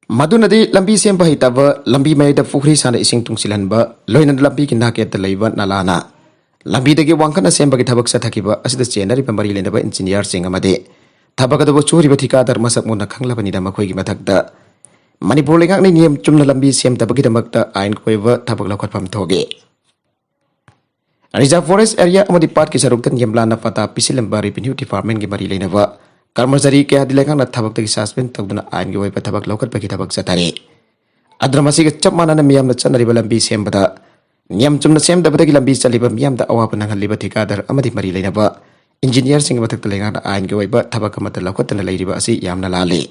ꯃꯗꯨꯅꯗꯤ ꯂꯝꯕꯤ ꯁꯦꯝꯕ ꯍꯩꯇꯕ, ꯂꯝꯕꯤ ꯃꯌꯥꯏꯗ ꯄꯨꯈ꯭ꯔꯤ ꯁꯥꯅ ꯏꯁꯤꯡ ꯇꯨꯡꯁꯤꯜꯍꯟꯕ, ꯂꯣꯏꯅꯅ ꯂꯝꯕꯤꯒꯤ ꯅꯥꯀꯦꯠꯇ ꯂꯩꯕ ꯅꯂꯥꯅ ꯂꯝꯕꯤꯗꯒꯤ ꯋꯥꯡꯈꯠꯅ ꯁꯦꯝꯕꯒꯤ ꯊꯕꯛ ꯆꯠꯊꯈꯤꯕ ꯑꯁꯤꯗ ꯆꯦꯟꯅꯔꯤꯕ ꯃꯔꯤ ꯂꯩꯅꯕ ꯏꯟꯖꯤꯅꯤꯌꯥꯔꯁꯤꯡ ꯑꯃꯗꯤ ꯊꯕꯛ ꯑꯗꯨꯕꯨ ꯁꯨꯔꯤꯕ ꯊꯤꯀꯥꯗꯔ ꯃꯁꯛ ꯃꯨꯟꯅ ꯈꯪꯂꯕꯅꯤꯅ ꯃꯈꯣꯏꯒꯤ ꯃꯊꯛꯇ ꯃꯅꯤꯄꯨꯔ ꯂꯩꯉꯥꯛꯅ ꯅꯤꯌꯝ ꯆꯨꯝꯅ ꯂꯝꯕꯤ ꯁꯦꯝꯗꯕꯒꯤꯗꯃꯛꯇ ꯑꯥꯏꯟꯒꯤ ꯑꯣꯏꯕ ꯊꯕꯛ ꯂꯧꯈꯠꯐꯝ ꯊꯣꯛꯏ꯫ Reserve Forest Area ꯑꯃꯗꯤ ꯄꯥꯠꯀꯤ ꯁꯔꯨꯛꯇ ꯅꯤꯌꯝ ꯂꯥꯟꯅ ꯄꯇꯥ ꯄꯤꯁꯤꯜꯂꯝꯕ Revenue Department ꯀꯤ ꯃꯔꯤ ꯂꯩꯅꯕ ꯀꯔꯃꯆꯥꯔꯤ ꯀꯌꯥꯗꯤ ꯂꯩꯉꯥꯛꯅ ꯊꯕꯛꯇꯒꯤ suspend ꯇꯧꯗꯨꯅ ꯑꯥꯏꯟꯒꯤ ꯑꯣꯏꯕ ꯊꯕꯛ ꯂꯧꯈꯠꯄꯒꯤ ꯊꯕꯛ ꯆꯠꯊꯔꯤ꯫ ꯑꯗꯨꯅ ꯃꯁꯤꯒ ꯆꯞ ꯃꯥꯟꯅꯅ ꯃꯤꯌꯥꯝꯅ ꯆꯠꯅꯔꯤꯕ ꯂꯝꯕꯤ ꯁꯦꯝꯕꯗ ꯅꯤꯌꯝ ꯆꯨꯝꯅ ꯁꯦꯝꯗꯕꯗꯒꯤ ꯂꯝꯕꯤ ꯆꯠꯂꯤꯕ ꯃꯤꯌꯥꯝꯗ ꯑꯋꯥꯕ ꯅꯪꯍꯜꯂꯤꯕ ꯊꯤꯀꯥꯗꯔ ꯑꯃꯗꯤ ꯃꯔꯤ ꯂꯩꯅꯕ ꯏꯟꯖꯤꯅꯤꯌꯥꯔꯁꯤꯡꯒꯤ ꯃꯊꯛꯇ ꯂꯩꯉꯥꯛꯅ ꯑꯥꯏꯟꯒꯤ ꯑꯣꯏꯕ ꯊꯕꯛ ꯑꯃꯠꯇ ꯂꯧꯈꯠꯇꯅ ꯂꯩꯔꯤꯕ ꯑꯁꯤ ꯌꯥꯝꯅ ꯂꯥꯜꯂꯤ꯫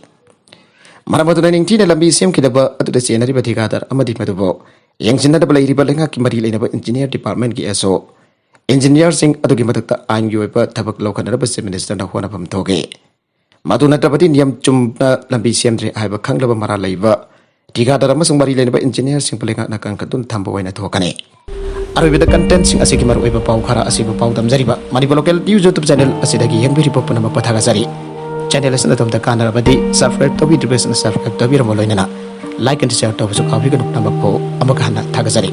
ꯃꯔꯝ ꯑꯗꯨꯅ ꯅꯤꯡꯊꯤꯅ ꯂꯝꯕꯤ ꯁꯦꯝꯈꯤꯗꯕ ꯑꯗꯨꯗ ꯆꯦꯟꯅꯔꯤꯕ ꯊꯤꯀꯥꯗꯔ ꯑꯃꯗꯤ ꯃꯗꯨꯕꯨ ꯌꯦꯡꯁꯤꯟꯅꯗꯕ ꯂꯩꯔꯤꯕ ꯂꯩꯉꯥꯛꯀꯤ ꯃꯔꯤ ꯂꯩꯅꯕ Engineer Department ꯀꯤ S O, ꯏꯟꯖꯤꯅꯤꯌꯥꯔꯁꯤꯡ ꯑꯗꯨꯒꯤ ꯃꯊꯛꯇ ꯑꯥꯏꯟꯒꯤ ꯑꯣꯏꯕ ꯊꯕꯛ ꯂꯧꯈꯠꯅꯅꯕ Chief Minister ꯅ ꯍꯣꯠꯅꯐꯝ ꯊꯣꯛꯏ꯫ ꯃꯗꯨ ꯅꯠꯇ꯭ꯔꯕꯗꯤ ꯅꯤꯌꯝ ꯆꯨꯝꯅ ꯂꯝꯕꯤ ꯁꯦꯝꯗ꯭ꯔꯦ ꯍꯥꯏꯕ ꯈꯪꯂꯕ ꯃꯔꯥꯜ ꯂꯩꯕ ꯊꯤꯀꯥꯗꯔ ꯑꯃꯁꯨꯡ ꯃꯔꯤ ꯂꯩꯅꯕ ꯏꯟꯖꯤꯅꯤꯌꯥꯔꯁꯤꯡꯕꯨ ꯂꯩꯉꯥꯛꯅ ꯀꯟꯈꯠꯇꯨꯅ ꯊꯝꯕ ꯑꯣꯏꯅ ꯊꯣꯛꯀꯅꯤ꯫ ꯑꯔꯣꯏꯕꯗ content ꯁꯤꯡ ꯑꯁꯤꯒꯤ ꯃꯔꯨꯑꯣꯏꯕ ꯄꯥꯎ ꯈꯔ ꯑꯁꯤꯕꯨ ꯄꯥꯎꯗꯝꯖꯔꯤꯕ Manipur Local News YouTube channel ꯑꯁꯤꯗꯒꯤ ꯌꯦꯡꯕꯤꯔꯤꯕ ꯄꯨꯝꯅꯃꯛꯄꯨ ꯊꯥꯒꯠꯆꯔꯤ꯫ Channel ꯑꯁꯤꯅ ꯑꯗꯣꯝꯗ ꯀꯥꯟꯅꯔꯕꯗꯤ subscribe ꯇꯧꯕꯤꯗ꯭ꯔꯤꯕꯁꯤꯡꯅ subscribe ꯇꯧꯕꯤꯔꯝꯕ ꯂꯣꯏꯅꯅ like and share ꯇꯧꯕꯁꯨ ꯀꯥꯎꯕꯤꯒꯅꯨ꯫ ꯄꯨꯝꯅꯃꯛꯄꯨ ꯑꯃꯨꯛꯀ ꯍꯟꯅ ꯊꯥꯒꯠꯆꯔꯤ꯫